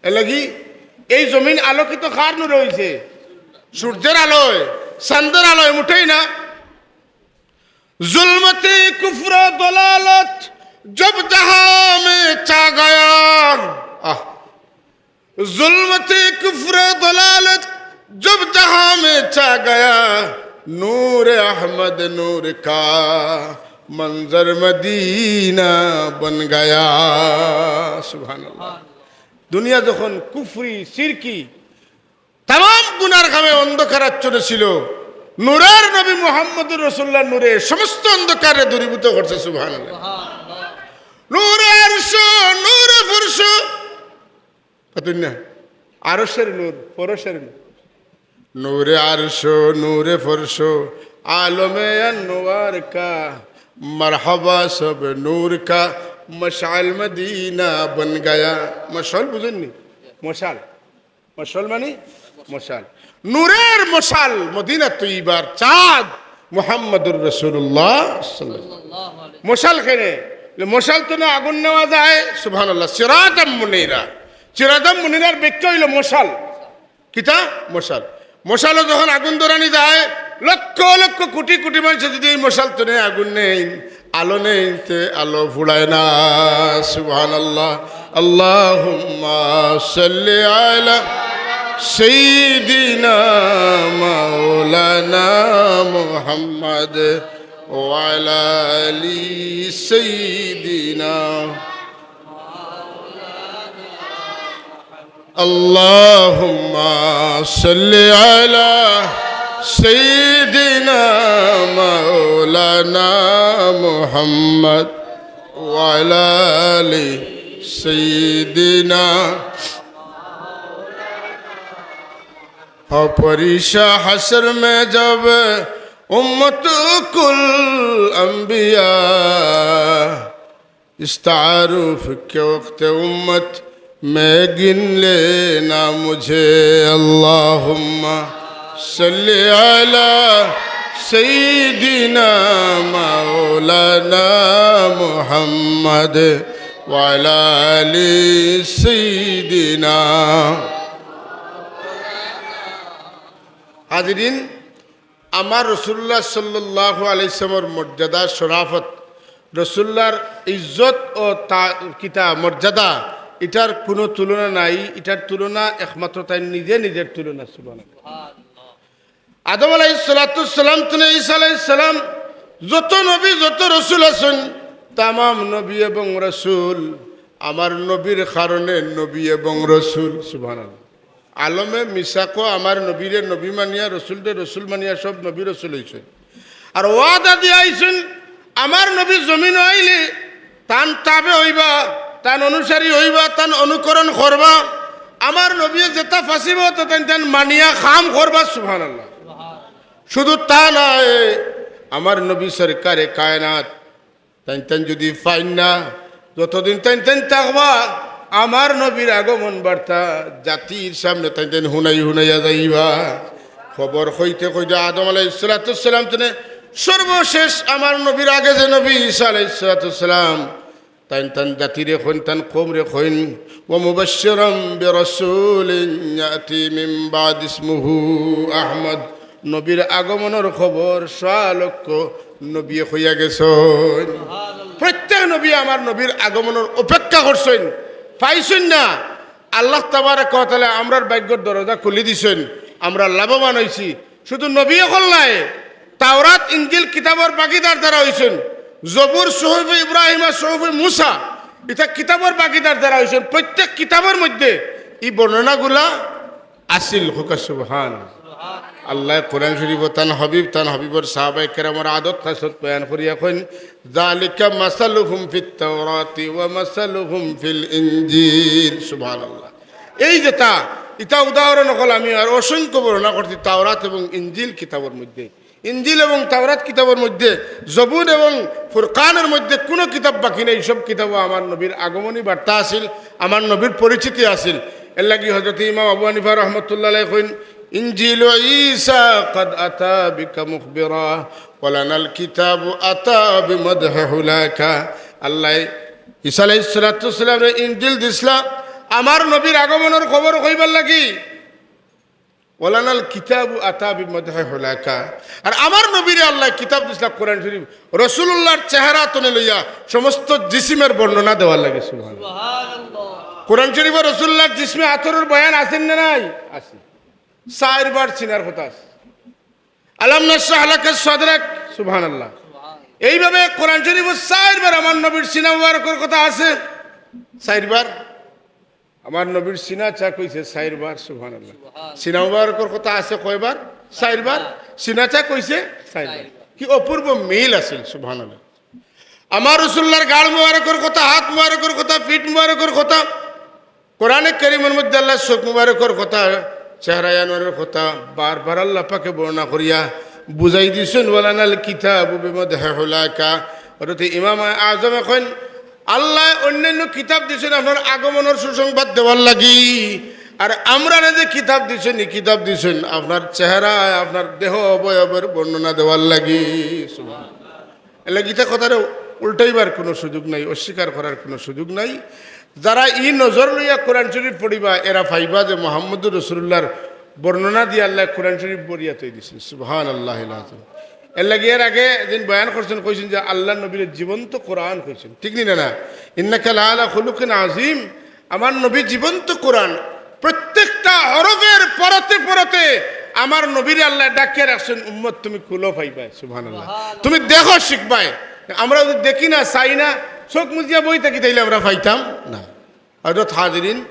এর লাগি এই জমিন আলোকিত কার নূরে অইছে? সূর্যের আলোয়, চান্দর আলোয়, মোটেই না। ظلمت کفر و ضلالت جب جہاں میں چھا گیا، آہ۔ ظلمت کفر و ضلالت جب جہاں میں چھا گیا، نور احمد نور کا منظر مدینہ بن گیا۔ সুবহানাল্লাহ। দুনিয়া যখন কুফরি, শিরকি, তামাম গুনার কামে অন্ধকারাচ্ছন্ন ছিল, নূরের নবী মুহাম্মদুর রাসূলুল্লাহর নূরে সমস্ত অন্ধকাররে দূরীভূত করছে। সুবহানাল্লাহ। নূরে আরশ, নূরে ফরশ, পাতুন না? আরশের নূর, ফরশের নূর। নূরে আরশ, নূরে ফরশ, আলমে আনোয়ার কা, মারহাবা সব নূর কা, মশাল মদিনা বন গয়া। মশাল বুঝেননি? মশাল। মশাল মানে মশাল। নূরের মশাল, মদিনা তৈয়বার চাঁদ মুহাম্মদুর রাসূলুল্লাহ সাল্লাল্লাহু আলাইহি ওয়াসাল্লাম। মশাল কেনে? বলে, মশাল তনে আগুন নেওয়া যায়, সুবহানাল্লাহ, সিরাজাম মুনীরা। সিরাজাম মুনীরার ব্যাখ্যা অইলো মশাল। কিতা? মশাল। মশালো যখন আগুন ধরানি যায়, লক্ষ লক্ষ কোটি কোটি মানষে যদি এই মশাল তনে আগুন নেইন, আলো নেইন, তে আলো ফুড়ায় না। সুবহানাল্লাহ। আল্লাহুম্মা সাল্লি আলা সাইয়্যিদিনা মাওলানা মুহাম্মদ ওয়া আলা আলি সাইয়্যিদিনা। اللهم صل على سيدنا مولانا محمد وعلى آل سيدنا। پریشا حشر میں جب امت کل انبیاء، اس تعارف کے وقت امت میں گن لینا مجھے۔ اللہم صل علی سیدنا مولانا محمد وعلی آل سیدنا۔ হাজিরিন, আমার রাসূলুল্লাহ সাল্লাল্লাহু আলাইহি ওয়াসাল্লামর মর্যাদা, শরাফত, রাসূলুল্লাহর ইজ্জত ও তা-, কিতা মর্যাদা, ইটার কুনু তুলনা নাই। ইটার তুলনা একমাত্র তাইন নিজে নিজের তুলনা। সুবহানাল্লাহ। আদম আলাইহিস সালাতু ওয়াস সালাম তনে ঈসা আলাইহিস সালাম, যত নবী, যত রসুল আছইন, তামাম নবী এবং রসুল আমার নবীর কারণে নবী এবং রসুল। সুবহানাল্লাহ। আলমে মিসাকো আমার নবীরে নবী মানিয়া, রসুলরে রসুল মানিয়া সব নবী রসুল অইছইন। আর ওয়াদা দিয়া আইছইন, আমার নবী জমিনো আইলে তান তাবে অইবা, তান অনুসারী অইবা, তান অনুকরণ করবা। আমার নবীয়ে যেতা ফাসিব, অতা তাইন তান মানিয়া কাম করবা। সুবহানাল্লাহ। শুধু তা নায়, আমার নবী সরকারে কায়নাত, তাইন তাইন যুদি পাইন না, যতদিন তাইন তাইন থাকবা, আমার নবীর আগমন বার্তা জাতির সামনে তাইন তাইন হুনাই হুনাইয়া যাইবা। খবর কইতে কইতে আদম আলাইহিস সালাতু ওয়াস সালাম তনে সর্বশেষ আমার নবীর আগে যে নবী ঈসা আলাইহিস সালাতু ওয়াস সালাম, তাইন তান জাতিরে কইন, তান কওমরে কইন, "ওয়া মুবাশশিরাম বিরাসূলিন ইয়াতি মিন বাদি ইসমুহু আহমদ।" নবীর আগমনর খবর সোয়া লক্ষ নবীয়ে কইয়া গেছইন। প্রত্যেক নবী আমার নবীর আগমনর অপেক্ষা করছইন, পাইছইন না। আল্লাহ তাবারাকা ওয়া তাআলা আমরার ভাগ্যর দরজা খুলি দিছইন, আমরা লাভবান অইছি। শুধু নবী অকল নায়, তাওরাত, ইনজিল কিতাবর ভাগিদার যারা অইছইন, জবুর, সুহুফে ইব্রাহিম আর সুহুফে মুসা, ইতা কিতাবর ভাগিদার যারা অইছইন, প্রত্যেক কিতাবর মধ্যে ই বর্ণনাগুলা আছিল। কউক্কা সুবহান। আল্লায় কোরআন শরীফো তান হাবিব, তান হাবিবর সাহাবায়ে কেরামর আদত খাসলত বয়ান করিয়া কইন, "যালিকা মাসালুহুম ফিত তাওরাতি ওয়া মাসালুহুম ফিল ইনজিল।" সুবহানাল্লাহ। এই যেতা, ইতা উদাহরণ অকল আমি আর অসংখ্য বর্ণনা করছি তাওরাত এবং ইনজিল কিতাবর মধ্যে। ইনজিল এবং তাওরাত কিতাবর মধ্যে, জবুর এবং ফুরকানর মধ্যে কুনু কিতাব বাকি নাই, সব কিতাবো আমার নবীর আগমনী বার্তা আছিল, আমার নবীর পরিচিতি আছিল। এরলাগি হযরত ইমাম আবু হানিফা রহমতুল্লাহ আলাইহি কইন, "ইনজিলু ঈসা কাদ আতা বিকা মুখবিরা, ওয়া লানাল কিতাবু আতা বিমাদহি হুলাকা।" আল্লায় ঈসা আলাইহিস সালাতু ওয়াস সালামরে ইনজিল দিছলা আমার নবীর আগমনর খবর কইবার লাগি। "ওয়া লানাল কিতাবু আতা বিমাদহি হুলাকা।" আর আমার নবীরে আল্লায় কিতাব দিছলা কোরআন শরীফ, রাসূলুল্লাহর চেহারা তনে লইয়া সমস্ত জিসিমের বর্ণনা দেওয়ার লাগি। সুবহানাল্লাহ। কোরআন শরীফো রাসূলুল্লাহর জিসমে আতরর বয়ান আছে না নাই? আছে। চাইরবার সিনার কথা আছে। "আলাম নাশরাহ লাকা সাদরাক।" সুবহানাল্লাহ। এইভাবে কোরআন শরীফো চাইরবার আমার নবীর সিনা মুবারকর কথা আছে। চাইরবার। আমার নবীর সিনা চাক অইছে চাইরবার। সুবহানাল্লাহ। সিনা মুবারকর কথা আছে কয়বার? চাইরবার। সিনা চাক অইছে চাইরবার। কি অপূর্ব মিল আছিল, সুবহানাল্লাহ। আমার রাসূলুল্লাহর গাল মুবারকর কথা, হাত মুবারকর কথা, ফিট মুবারকর কথা, কোরআনে কারীমর মধ্যে আল্লাহর চউখ মুবারকর কথা, চেহারা আনোয়ারর কথা বারবার আল্লাহ পাকে বর্ণনা করিয়া বুঝাই দিছইন, "ওয়া লানাল কিতাবু বিমাদহি হুলাকা।" অর্থাৎ ইমাম আজমে কইন, "আল্লায় অইন্যাইন্য কিতাব দিছইন আপনার আগমনর সুসংবাদ দেওয়ার লাগি, আর আমরারে যে কিতাব দিছইন, ই কিতাব দিছইন আপনার চেহারা, আপনার দেহ অবয়বর বর্ণনা দেওয়ার লাগি।" সুবহানাল্লাহ। এরলাগি ইতা কথারে উল্টাইবার কুনু সুযোগ নাই, অস্বীকার করার কুনু সুযোগ নাই। যারা ই নজর লইয়া কোরআন শরীফ পড়িবা, এরা পাইবা যে মুহাম্মদুর রাসূলুল্লাহর বর্ণনা দিয়া আল্লায় কোরআন শরীফ ভরিয়া থই দিছইন। সুবহানাল্লাহিল আযীম। এরলাগি এর আগে যেদিন বয়ান করছইন, কইছইন যে আল্লাহর নবীরে জীবন্ত কোরআন কইছইন, ঠিক নি না? না, "ইন্নাকা লাআলা খুলুকিন আযীম।" আমার নবী জীবন্ত কোরআন, প্রত্যেকটা হরফের পরতে পরতে আমার নবীরে আল্লায় ডাকিয়া রাখছইন, "উম্মত, তুমি খুলো, পাইবায়।" সুবহানাল্লাহ। সুবহানাল্লাহ। "তুমি দেখো, শিখবায়।" আমরা যুদি দেখি না, চাই না, চউখ মুজিয়া বই থাকি, তাইলে আমরা পাইতাম না। হযরত হাজিরিন,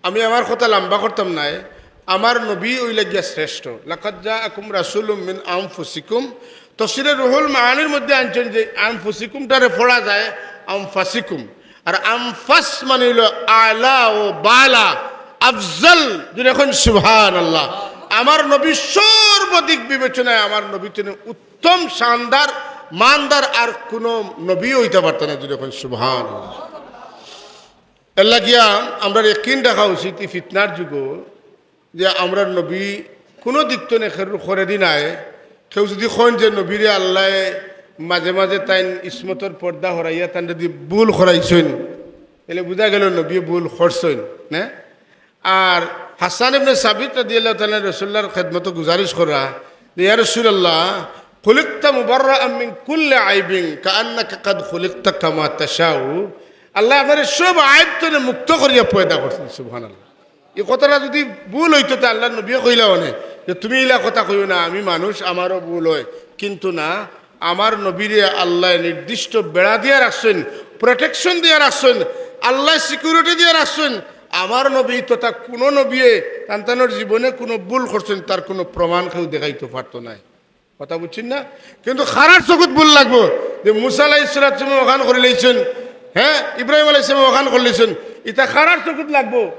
আমি আমার কথা লম্বা করতাম নায়, আমার নবী অইলা গিয়া শ্রেষ্ঠ। "লাকাদ জাআকুম রাসূলুম মিন আনফুসিকুম।" তফসিরে রুহুল মাআনির মধ্যে আনছইন যে আনফুসিকুমটারে পড়া যায় আমফাসিকুম। আর আমফাস মানে অইলো আলা ও বালা, আফজল। জুরে কইন সুবহানাল্লাহ। আমার নবী সর্বদিক বিবেচনায় আমার নবী তনে উত্তম, শানদার, মানদার আর কুনু নবী অইতা পারতা না। জুরে কইন সুবহানাল্লাহ। এরলাগিয়া আমরার ইয়াকিন রাখা উচিত ই ফিতনার যুগো যে আমরার নবী কুনু দিক তনে খেরুর করেদি নায়। কেউ যুদি কইন যে নবীরে আল্লায় মাঝে মাঝে তাইন ইসমতর পর্দা হরাইয়া তান যুদি ভুল করাইছইন, তাইলে বুঝা গেলো নবীয়ে ভুল করছইন, না? আর হাসান ইবনে সাবিত রাদিয়াল্লাহু তাআলা আনহু রাসূলুল্লাহর খেদমতো গুজারিশ করা যে, "ইয়া রাসূলুল্লাহ, খুলিকতা মুবাররাআম মিন কুল্লি আইবিন কাআন্নাকা কাদ খুলিকতা কামা তাশাউ।" আল্লায় আপনারে সব আইব তনে মুক্ত করিয়া পয়দা করছইন। সুবহানাল্লাহ। ই কথাটা যুদি ভুল অইতো, তে আল্লাহর নবীয়ে কইলা অনে যে, "তুমি ইলা কথা কইও না, আমি মানুষ, আমারও ভুল অয়, কিন্তু না, আমার নবীরে আল্লায় নির্দিষ্ট বেড়া দিয়া রাখছইন, protection দিয়া রাখছইন, আল্লায় security দিয়া রাখছইন। আমার নবী তথা কুনু নবিয়ে তান তানর জীবনে কুনু ভুল করছইন, তার কুনু প্রমাণ কেউ দেখাইতো পারতো নায়। কথা বুঝছইন না? কিন্তু কারার চকুত ভুল লাগবো যে মুসা আলাইহিস সালাতু ওয়াস সালামে অখান করিলাইছইন, হ্যাঁ, ইব্রাহিম আলাইহিস সালামে অখান করিলাইছইন, ইতা কারার চকুত লাগবো?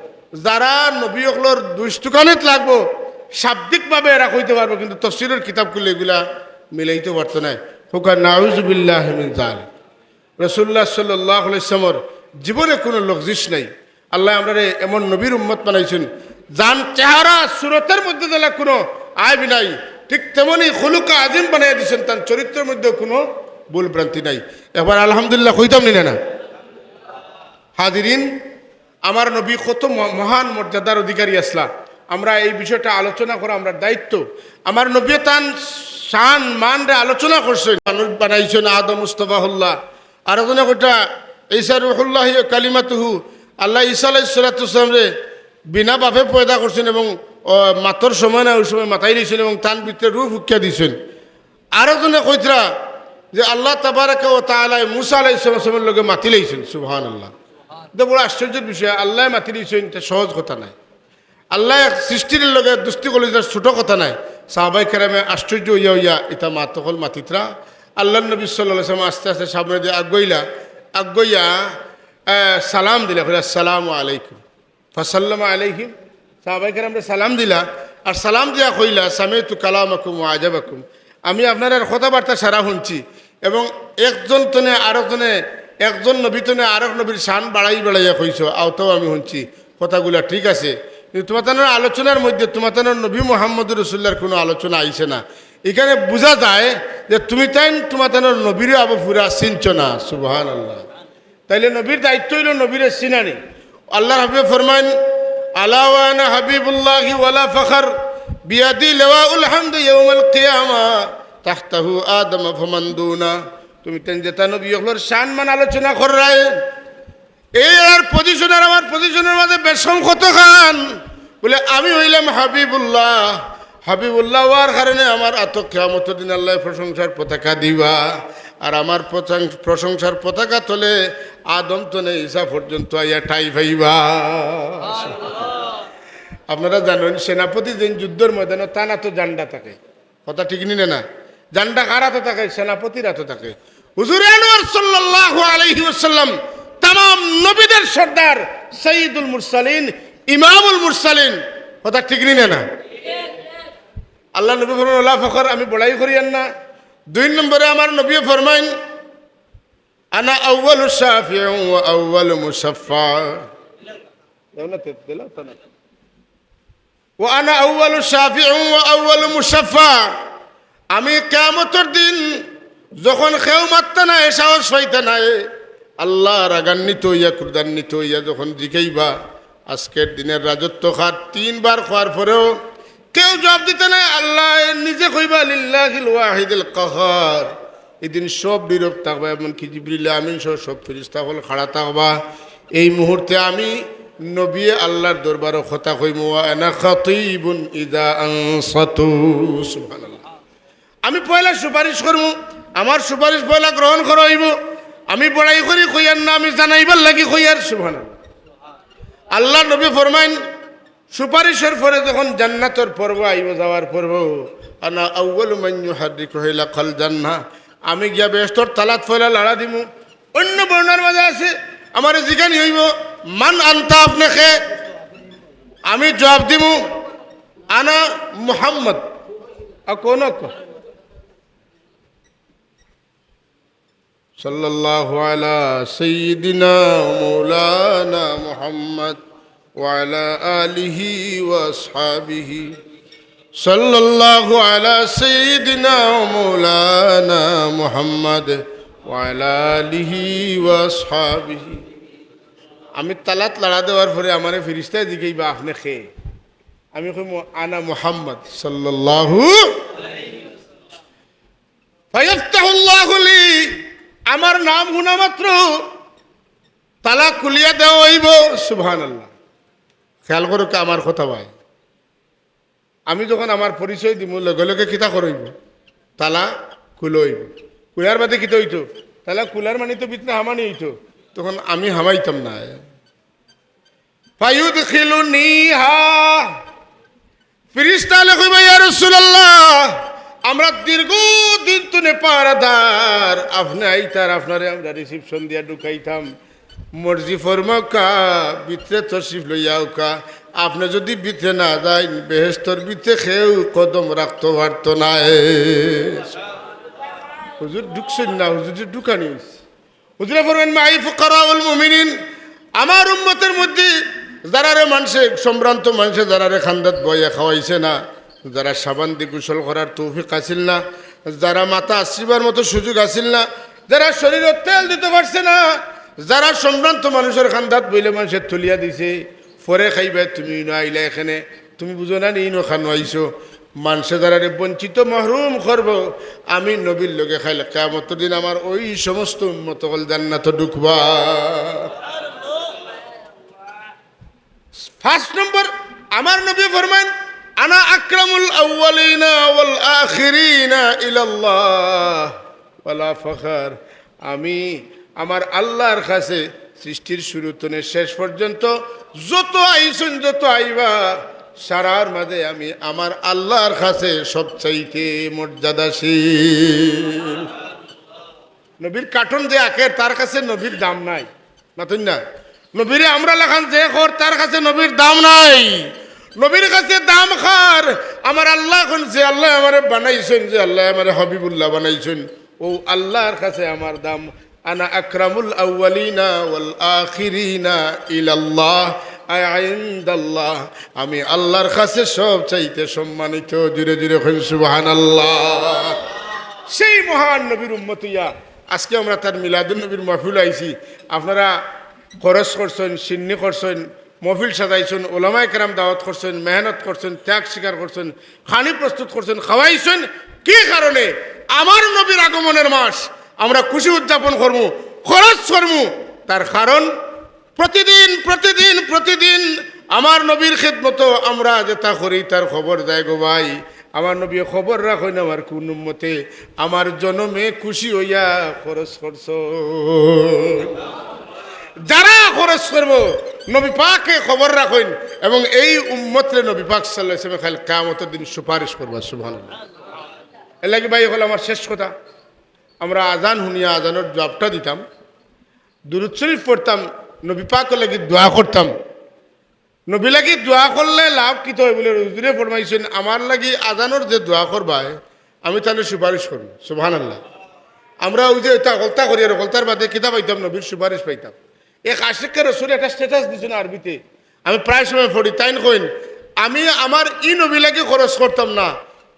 যারা নবী অকলর দুইশ টুকানিত লাগবো, শাব্দিকভাবে এরা কইতে পারবো, কিন্তু তফসিরর কিতাব খুললে ইগুলা মিলাইতে পারতো নায়। কউক্কা নাউজুবিল্লাহি মিন যালিক। রাসূলুল্লাহ সাল্লাল্লাহু আলাইহি ওয়াসাল্লামর জীবনে কুনু লগজিশ নাই। আল্লায় আমরারে এমন নবীর উম্মত বানাইছইন, যান চেহারা সুরতর মধ্যে যেলা কুনু আইব নাই, ঠিক তেমনি খুলুক আজিম বানাইয়া দিছইন, তান চরিত্রর মধ্যে কুনু ভুল ভ্রান্তি নাই। একবার আলহামদুলিল্লাহ কইতাম নি না? হাজিরিন, আমার নবী কত ম-, মহান মর্যাদার অধিকারী আছলা। আমরা এই বিষয়টা আলোচনা করা আমরার দায়িত্ব। আমার নবীয়ে তান শান মানরে আলোচনা করছইন। মানুষ বানাইছইন আদম মুস্তাফাহুল্লাহ, আরো জনে কইতা ঈসা রুহুল্লাহি ওয়া কালিমাতুহু, আল্লায় ঈসা আলাইহিস সালাতু ওয়াস সালামরে বিনা বাপে পয়দা করছইন এবং, ও, মাতর সময় না, ওই সময় মাতাইলাইছইন এবং তান ভিতরে রুহ ফুকিয়া দিছইন। আরো জনে কইতরা যে আল্লাহ তাবারাকা ওয়া তাআলায় মুসা আলাইহিস সালামের লগে মাতিলাইছইন। সুবহানাল্লাহ। ইটা বড় আশ্চর্যর বিষয়, আল্লায় মাতিলাইছইন, ইটা সহজ কথা নায়। আল্লায় এক সৃষ্টির লগে দুস্তি করলে ইটা ছোট কথা নায়। সাহাবায়ে কেরামে আশ্চর্য অইয়া অইয়া ইতা মাত অকল মাতিতরা। আল্লাহর নবী সাল্লাল্লাহু আলাইহি ওয়াসাল্লাম আস্তে আস্তে সামনে দিয়া আগুয়াইলা, আগুয়াইয়া, আহ, সালাম দিলা, কইলা, "আসসালামু আলাইকুম।" ফাসাল্লামা আলাইহিম, সাহাবায়ে কেরামরে সালাম দিলা, আর সালাম দিয়া কইলা, "সামিতু কালামাকুম ওয়া আজাবাকুম।" আমি আপনারার কথাবার্তা সারা হুনছি, এবং একজন তনে আরক জনে, একজন নবী তনে আরক নবীর শান বাড়াই বাড়াইয়া কইছো, অতাও আমি হুনছি, কথাগুলা ঠিক আছে, কিন্তু তুমাতানর আলোচনার মধ্যে তুমাতানর নবী মুহাম্মদুর রাসূলুল্লাহর কুনু আলোচনা আইছে না। ইখানে বুঝা যায় যে তুমিতাইন তুমাতানর নবীরে আবু পুরা চিনছো না। সুবহানাল্লাহ। তাইলে নবীর দায়িত্ব অইলো নবীরে চিনানি। আল্লাহর হাবিবে ফরমাইন, "আলা ওয়া আনা হাবিবুল্লাহি ওয়ালা ফখর, বিয়াদি লিওয়াউল হামদ ইয়াউমাল কিয়ামা, তাহতাহু আদম ফামান দুনা।" তুমিতাইন যেতা নবী অকলর শান মান আলোচনা কররায়, এরার position আর আমার position-র মাঝে বেশকম কতখান? বলে, "আমি অইলাম হাবিবুল্লাহ, হাবিবুল্লাহ অওয়ার কারণে আমার আতো কিয়ামতর দিন আল্লায় প্রশংসার পতাকা দিবা, আর আমার প্রশং-, প্রশংসার পতাকা তলে আদম তনে ঈসা পর্যন্ত আইয়া ঠাঁই পাইবা।" আপনারা জানইন, সেনাপতি যেইন যুদ্ধর ময়দানো তান আতো জান্ডা থাকে, কথা ঠিক নি না? জান্ডা কার আতো থাকে? সেনাপতির আতো থাকে। হুজুরে আনোয়ার সাল্লাল্লাহু আলাইহি ওয়াসাল্লাম তামাম নবীদের সর্দার, সাইয়্যিদুল মুরসালিন, ইমামুল মুরসালিন। কথা ঠিক নি না? আল্লাহর নবী ফরমাইন, "ওয়ালা ফখর, আমি বড়াই করিয়ার না।" দুই নম্বরে আমার নবীয়ে ফরমাইন, "আনা আউয়ালু শাফিউ ওয়া আউয়ালু মুশাফফা।" দেখো না, তে-, দিলাও তো না। "ওয়া আনা আউয়ালু শাফিউ ওয়া আউয়ালু মুশাফফা।" আমি কিয়ামতর দিন যখন কেউ মাততা নায়, সাহস পাইতা নায়, আল্লাহ রাগান্বিত অইয়া, ক্রোধান্বিত অইয়া যখন জিকাইবা, "আজকের দিনের রাজত্ব কার?" তিনবার কওয়ার পরেও কেউ জবাব দিতা নায়, আল্লায় নিজে কইবা, "লিল্লাহিল ওয়াহিদিল কাহহার।" ইদিন সব নীরব থাকবা, এমনকি জিবরিল আমিন সহ সব ফিরিস্তা অকল খাড়া থাকবা। এই মুহূর্তে আমি নবিয়ে আল্লাহর দরবারো কথা কইমু, "ওয়া আনা খাতিবুন ইযা আনসাতু।" সুবহানাল্লাহ। আমি পয়লা সুপারিশ করমু, আমার সুপারিশ পয়লা গ্রহণ করা অইবো। আমি বড়াই করি কইয়ার না, আমি জানাইবার লাগি কইয়ার। সুবহানাল্লাহ। আল্লাহর নবী ফরমাইন, সুপারিশর পরে যখন জান্নাতর পর্ব আইবো, যাওয়ার পর্ব, "আনা আউয়ালু মান ইউহাররিকু হিলাকাল জান্নাহ।" আমি গিয়া বেহেশতর তালাত পয়লা লাড়া দিমু। অন্য বর্ণনার মাঝে আছে, আমারে জিকানি অইবো, "মান আনতা?" আপনে কে? আমি জবাব দিমু, "আনা মুহাম্মদ।" আর কোন ক-, সাল্লাল্লাহু আলা সাইয়্যিদিনা ওয়া মাওলানা মুহাম্মদ ওয়া আলা আলিহি ওয়া আসহাবিহি। সাল্লাল্লাহু আলা সাইয়্যিদিনা ওয়া মাওলানা মুহাম্মদ ওয়া আলা আলিহি ওয়া আসহাবিহি। আমি তালাত লাড়া দেওয়ার পরে আমারে ফিরিস্তায় জিকাইবা, "আপনে কে?" আমি কইমু, "আনা মুহাম্মদ সাল্লাল্লাহু।" ফায়াফতাহুল্লাহু লি, আমার নাম হুনা মাত্র তালা খুলিয়া দেওয়া অইবো। সুবহানাল্লাহ। খেয়াল করউক্কা আমার কথা ভাই, আমি যখন আমার পরিচয় দিমু, লগে লগে কিতা করা অইবো? তালা খুলা অইবো। কুলার বাদে কিতা অইতো? তাইলে কুলার মানি তো ভিতরে হামানি অইতো, তখন আমি হামাইতাম না। ফায়ুদখিলুনিহা। ফিরিস্তা অকলে কইবা, ইয়া রাসুলাল্লাহ, আমরা দীর্ঘদিন তুনে পাহারাদার, আপনে আইতা আর আপনারে আমরা reception দিয়া ঢুকাইতাম। মর্জি ফরমাউক্কা, ভিতরে তশরিফ লইয়া আউক্কা। আপনে যুদি ভিতরে না যাইন, বেহেশতর ভিতরে কেউ কদম রাখতো পারতো নায়। হুজুর ঢুকছইন না, হুজুররে ঢুকানি অইছে। হুজুরে ফরমাইন, মাই ফুকারাউল মুমিনিন, আমার উম্মতর মধ্যে যারারে মানষে, সম্ভ্রান্ত মানষে যারারে কান্দাত বওয়াইয়া খাওয়াইছে না, যারার সাবান দি গোসল করার তৌফিক আছিল না, যারার মাথা আশ্রিবার মতো সুযোগ আছিল না, যারার শরীরো তেল দিতো পারছে না, যারার সম্ভ্রান্ত মানুষর কান্দাত বইলে মানষে তুলিয়া দিছে, পরে খাইবায় তুমি ইনো আইলা এখানে, তুমি বুঝো না নি ইনো খানো আইছো? মানষে যারারে বঞ্চিত মাহরুম করবো, আমি নবীর লগে কাইল কিয়ামতর দিন আমার ওই সমস্ত উম্মত অকল জান্নাতো ঢুকবা। পাঁচ নম্বর, আমার নবী ফরমাইন, আনা আকরামুল আউয়ালিনা ওয়াল আখিরিনা ইলাল্লাহ ওয়ালা ফখর। আমি আমার আল্লাহর কাছে সৃষ্টির শুরু তনে শেষ পর্যন্ত যত আইছইন, যত আইবা, সারার মাঝে আমি আমার আল্লাহর কাছে সবচাইতে মর্যাদাশীল। নবীর কার্টুন যে আঁকের, তার কাছে নবীর দাম নাই। মাতইন না? নবীরে আমরা লাখান যে কর, তার কাছে নবীর দাম নাই। নবীর কাছে দাম কার? আমার আল্লাহ। অখন যে আল্লায় আমারে বানাইছইন, যে আল্লায় আমারে হাবিবুল্লাহ বানাইছইন, অউ আল্লাহর কাছে আমার দাম। আনা আকরামুল আউয়ালিনা ওয়াল আখিরিনা ইলাল্লাহ, আই ইনদাল্লাহ। আমি আল্লাহর কাছে সবচাইতে সম্মানিত। জুরে জুরে কইন সুবহানাল্লাহ। সেই মহান নবীর উম্মত অইয়া আজকে আমরা তার মিলাদুন নবীর মাহফিলো আইছি। আপনারা খরচ করছইন, শিন্নি করছইন, মাহফিল সাজাইছইন, ওলামায়ে কেরাম দাওয়াত করছইন, মেহনত করছইন, ত্যাগ স্বীকার করছইন, খানি প্রস্তুত করছইন, খাওয়াইছইন। কি কারণে? আমার নবীর আগমনের মাস, আমরা খুশি উদযাপন করমু, খরচ করমু। তার কারণ প্রতিদিন, প্রতিদিন, প্রতিদিন আমার নবীর খেদমতো আমরা যেটা করি, তার খবর যায় গো ভাই। আমার নবী খবর রাখইন আমার কোন উম্মতে আমার জনমে খুশি অইয়া খরচ করছইন। যারা খরচ করবো, নবী পাকে খবর রাখইন, এবং এই উম্মতরে নবী পাক সাল্লাল্লাহু আলাইহি ওয়াসাল্লামে কাইল কিয়ামতর দিন সুপারিশ করবা। সুবহানাল্লাহ। এর লাগি ভাই অকল, আমার শেষ কথা, আমরা আজান হুনিয়া আজানর জবাবটা দিতাম, দুরূদ শরীফ পড়তাম, নবী পাকর লাগি দোয়া করতাম। নবীর লাগি দোয়া করলে লাভ কিতা অয় বুলে হুজুরে ফরমাইছইন, আমার লাগি আজানর যে দোয়া করবায়, আমি তানে সুপারিশ করমু। সুবহানাল্লাহ। আমরা অউ যে ইতা হকলতা করি আর হকলতার বাদে কিতা পাইতাম? নবীর সুপারিশ পাইতাম। এক আশিকে রসুল একটা status দিছইন আরবিতে, আমি প্রায় সময় পড়ি, তাইন কইন, আমি আমার ই নবীর লাগি খরচ করতাম না,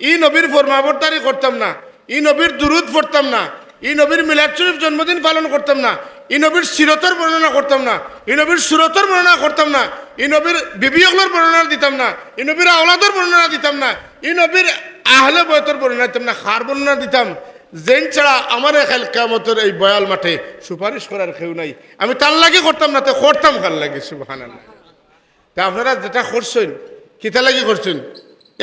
ই নবীর ফরমাবরদারি করতাম না, ই নবীর দুরূদ পড়তাম না, ই নবীর মিলাদ শরীফ জন্মদিন পালন করতাম না, ই নবীর সিরতর বর্ণনা করতাম না, ই নবীর সুরতর বর্ণনা করতাম না, ই নবীর বিবি অকলর বর্ণনা দিতাম না, ই নবীর আওলাদর বর্ণনা দিতাম না, ই নবীর আহলে বয়তর বর্ণনা দিতাম না। কার বর্ণনা দিতাম? যেইন ছাড়া আমারে কাইল কিয়ামতর এই বয়াল মাঠে সুপারিশ করার কেউ নাই। আমি তার লাগি করতাম না, তে করতাম কার লাগি? সুবহানাল্লাহ। তে আপনারা যেটা করছইন, কিতা লাগি করছইন?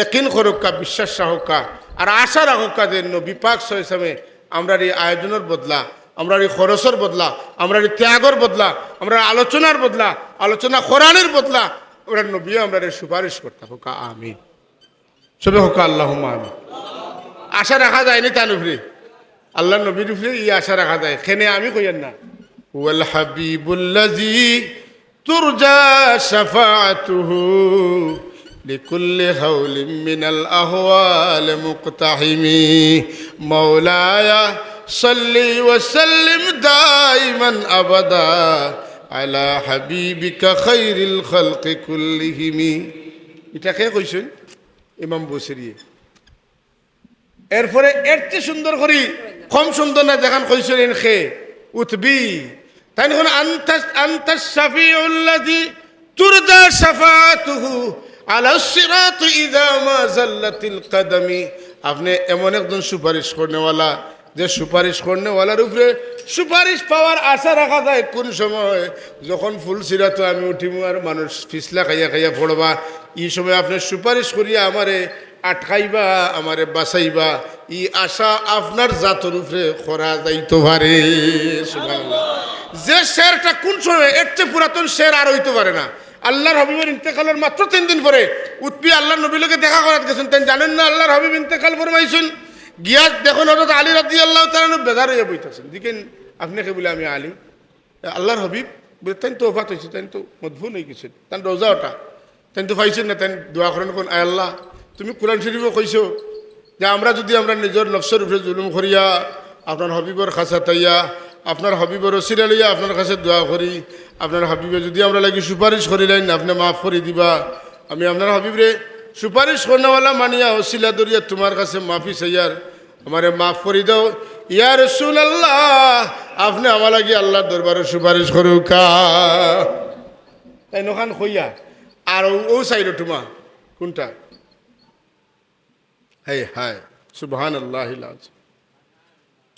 একিন করউক্কা, বিশ্বাস রাখউক্কা, আর আশা রাখউক্কা যে নবী পাক সাল্লাল্লাহু আলাইহি ওয়াসাল্লামে আমরার ই আয়োজনর বদলা, আমরার ই খরচর বদলা, আমরার ই ত্যাগর বদলা, আমরার আলোচনার বদলা, আলোচনা করানির বদলা আমরার নবীয়ে আমরারে সুপারিশ করতা। কউক্কা আমিন। সবে কউক্কা আল্লাহুম্মা আমিন। আশা রাখা যায়নি তান উপরে? আল্লাহর নবীর উপরে ই আশা রাখা যায়। কেনে আমি কইয়ার না। والحبيب الذي ترجى شفاعته لكل هول من الأهوال مقتحم. مولاي صل وسلم دائما أبدا على حبيبك خير الخلق كلهم. ইটা কে কইছইন? ইমাম বুসিরিয়ে। এরপরে এর চেয়ে সুন্দর করি, কম সুন্দর না, যেখান কইছইন কে? উতবি। তাইন কইন, أنت، أنت الشفيع الذي ترجى شفاعته على الصراط إذا ما زلت القدم. আপনে এমন একজন সুপারিশ করনেওয়ালা, যে সুপারিশ করনেওয়ালার উপরে সুপারিশ পাওয়ার আশা রাখা যায় কোন সময়? যখন ফুলসিরাতো আমি উঠিমু আর মানুষ ফিছলা খাইয়া খাইয়া পড়বা, ই সময় আপনে সুপারিশ করিয়া আমারে আটকাইবা, আমারে বাঁচাইবা, ই আশা আপনার জাতর উপরে করা যাইতো পারে। সুবহানাল্লাহ। যে শেরটা কোন সময়, এর চেয়ে পুরাতন শের আর অইতো পারে না। আল্লাহর হাবিবর ইন্তেকালর মাত্র তিন দিন পরে উতবি আল্লাহর নবীর লগে দেখা করাত গেছইন। তাইন জানইন না আল্লাহর হাবিব ইন্তেকাল ফরমাইছইন? গিয়া দেখইন হযরত আলী রাদিয়াল্লাহু তাআলা আনহু বেজার অইয়া বইতাছইন। দেখইন, "আপনে কে?" বলে, "আমি আলী।" "আল্লাহর হাবিব?" বলে, "তাইন তো ওফাত অইছে, তাইন তো মদফুন অই গেছইন, তান রওজা ওটা।" তাইন তো পাইছইন না, তাইন দোয়া করইন, কইন, "আয় আল্লাহ, তুমি কোরআন শরীফো কইছো যে আমরা যুদি আমরার নিজর নফসর উপরে জুলুম করিয়া আপনার হাবিবর কাছে তাইয়া আপনার হাবিবর ওসিলা লইয়া আপনার কাছে দোয়া করি, আপনার হাবিবে যুদি আমরার লাগি সুপারিশ করিলাইন, আপনে মাফ করি দিবা। আমি আপনার হাবিবরে সুপারিশ করনেওয়ালা মানিয়া ওসিলা ধরিয়া তুমার কাছে মাফি চাইয়ার, আমারে মাফ করি দাও।" "ইয়া রাসূলুল্লাহ, আপনে আমার লাগি আল্লাহর দরবারো সুপারিশ করউক্কা।" তাইন অখান কইয়া, আর অউ, অউ সাইডো টুমা, কোনটা? হায় হায়, সুবহানাল্লাহিল আযীম।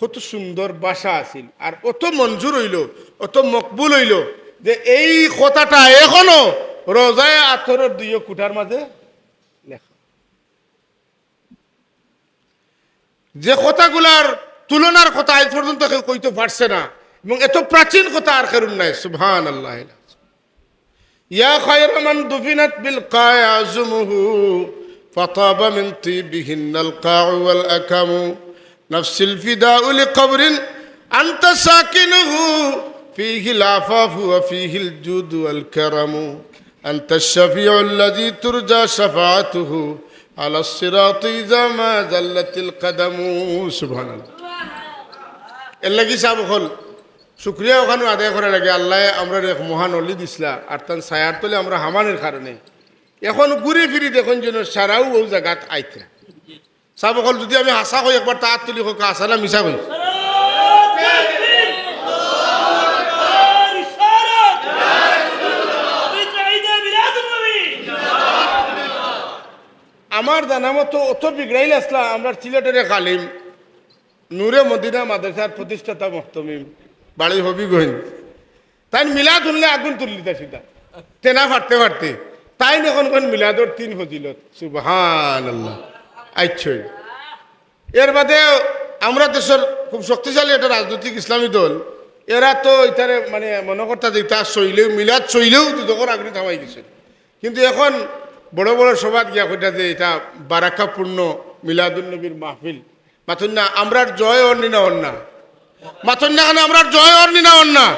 কত সুন্দর ভাষা আছিল, আর অত মঞ্জুর অইলো, অত মকবুল অইলো যে এই কথাটা এখনো রওজায়ে আতহরর দুইও কুঠার মাঝে লেখা। যে কথাগুলার তুলনার কথা আইজ পর্যন্ত কেউ কইতো পারছে না, এবং এত প্রাচীন কথা আর কেউর নাই। সুবহানাল্লাহ। يا خير من دفنت بالقاع عظمه، فطاب من طيبهن القاع والأكم. نفسي الفداء لقبر أنت ساكنه، فيه العفاف وفيه الجود والكرم. أنت الشفيع الذي ترجى شفاعته على الصراط إذا ما زلت القدم. সুবহানাল্লাহ। এর লাগি সাব অকল শুকরিয়া অখানো আদায় করা লাগে। আল্লায় আমরারে এক মহান অলি দিছলা, আর তান ছায়ার তলে আমরা হামানির কারণে এখন ঘুরি ফিরি দেখইন যেন সারাউ অউ জাগাত আইতরা। সাব অকল, যুদি আমি হাছা কই, একবার তে আত তুলি কউক্কা, হাছা না মিছা কই? আমার জানা মতো অত বিগড়াইল আছলা আমরার সিলেটর এক আলিম, নূরে মদিনা মাদ্রাসার প্রতিষ্ঠাতা মুহতমিম, বাড়ি হবিগঞ্জ। তাইন মিলাদ হুনলে আগুন তুলিলিতা সিধা, টেনা ফাটতে ফাটতে। তাইন এখন কইন মিলাদর তিন ফজিলত। সুবহানাল্লাহ। আইচ্ছা, এর বাদে আমরা দেশর খুব শক্তিশালী একটা রাজনৈতিক ইসলামী দল, এরা তো ইতারে মানে মনো করতা যে ইতা সইলেও, মিলাদ সইলেও দুজখর আগুনে থামাই গেছে। কিন্তু এখন বড় বড় সভাত গিয়া কইতা যে ইতা বারাকাপূর্ণ মিলাদুন নবীর মাহফিল। মাতইন না, আমরার জয় অর নি না অর না? মাতইন না কেনে, আমরার জয় অর নি না অর না?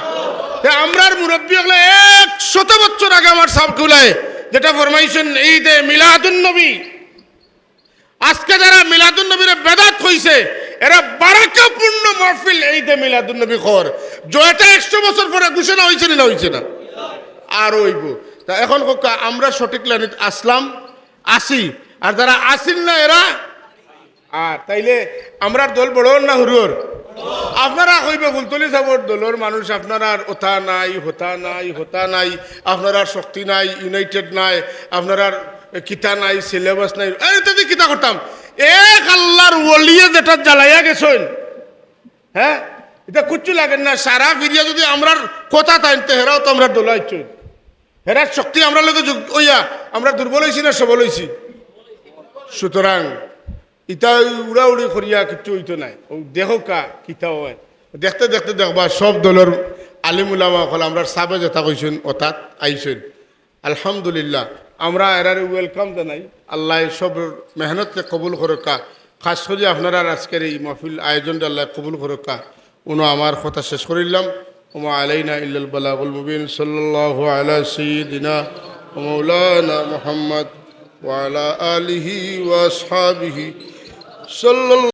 তে আমরার মুরব্বি অকলে একশত বছর আগে আমার সাব কিবলায় যেটা ফরমাইছইন, ঈদে মিলাদুন নবী, আজকে যারা মিলাদুন নবীরে বেদাত কইছে, এরা বারাকাপূর্ণ মাহফিল ঈদে মিলাদুন নবী কর। জয়টা একশো বছর পরে ঘোষণা অইছে নি না অইছে না? আর অইবো। তা এখন কউক্কা, আমরা সঠিক লাইনত আছলাম, আছি, আর যারা আছিল না এরা আর তাইলে আমরার দল বড় অর না হুরু অর? আপনারা কইবা ফুলতলি সাবর দলর মানুষ, আপনারার অতা নাই, হতা নাই, হতা নাই, আপনারার শক্তি নাই, united নাই, আপনারার কিতা নাই, syllabus নাই, আরে ইতা দি কিতা করতাম? এক আল্লাহর ওলিয়ে যেটা জ্বালাইয়া গেছইন, হ্যাঁ, ইতা কুচ্ছু লাগের না। সারা ফিরিয়া যুদি আমরার কথা তাইন তে হেরাও তো আমরার দলো আইছইন। হেরার শক্তি আমরার লগে যোগ অইয়া আমরা দুর্বল অইছি না সবল অইছি? সুতরাং ইতা অউ উড়াউড়ি করিয়া কিচ্ছু অইতো নায়। অউ দেখউক্কা কিতা অয়, দেখতে দেখতে দেখবা সব দলর আলিম উলামা অকল আমরার সাবে যেটা কইছইন অতাত আইছইন। আলহামদুলিল্লাহ, আমরা এরারে welcome জানাই। আল্লায় সবর মেহনতরে কবুল করউক্কা। খাস করি আপনারার আজকের এই মাহফিল আয়োজনটা আল্লায় কবুল করউক্কা। অনো আমার কথা শেষ করিলাম। وما علينا إلا البلاغ المبين. صلى الله على سيدنا ومولانا محمد وعلى آله وأصحابه. صلى الله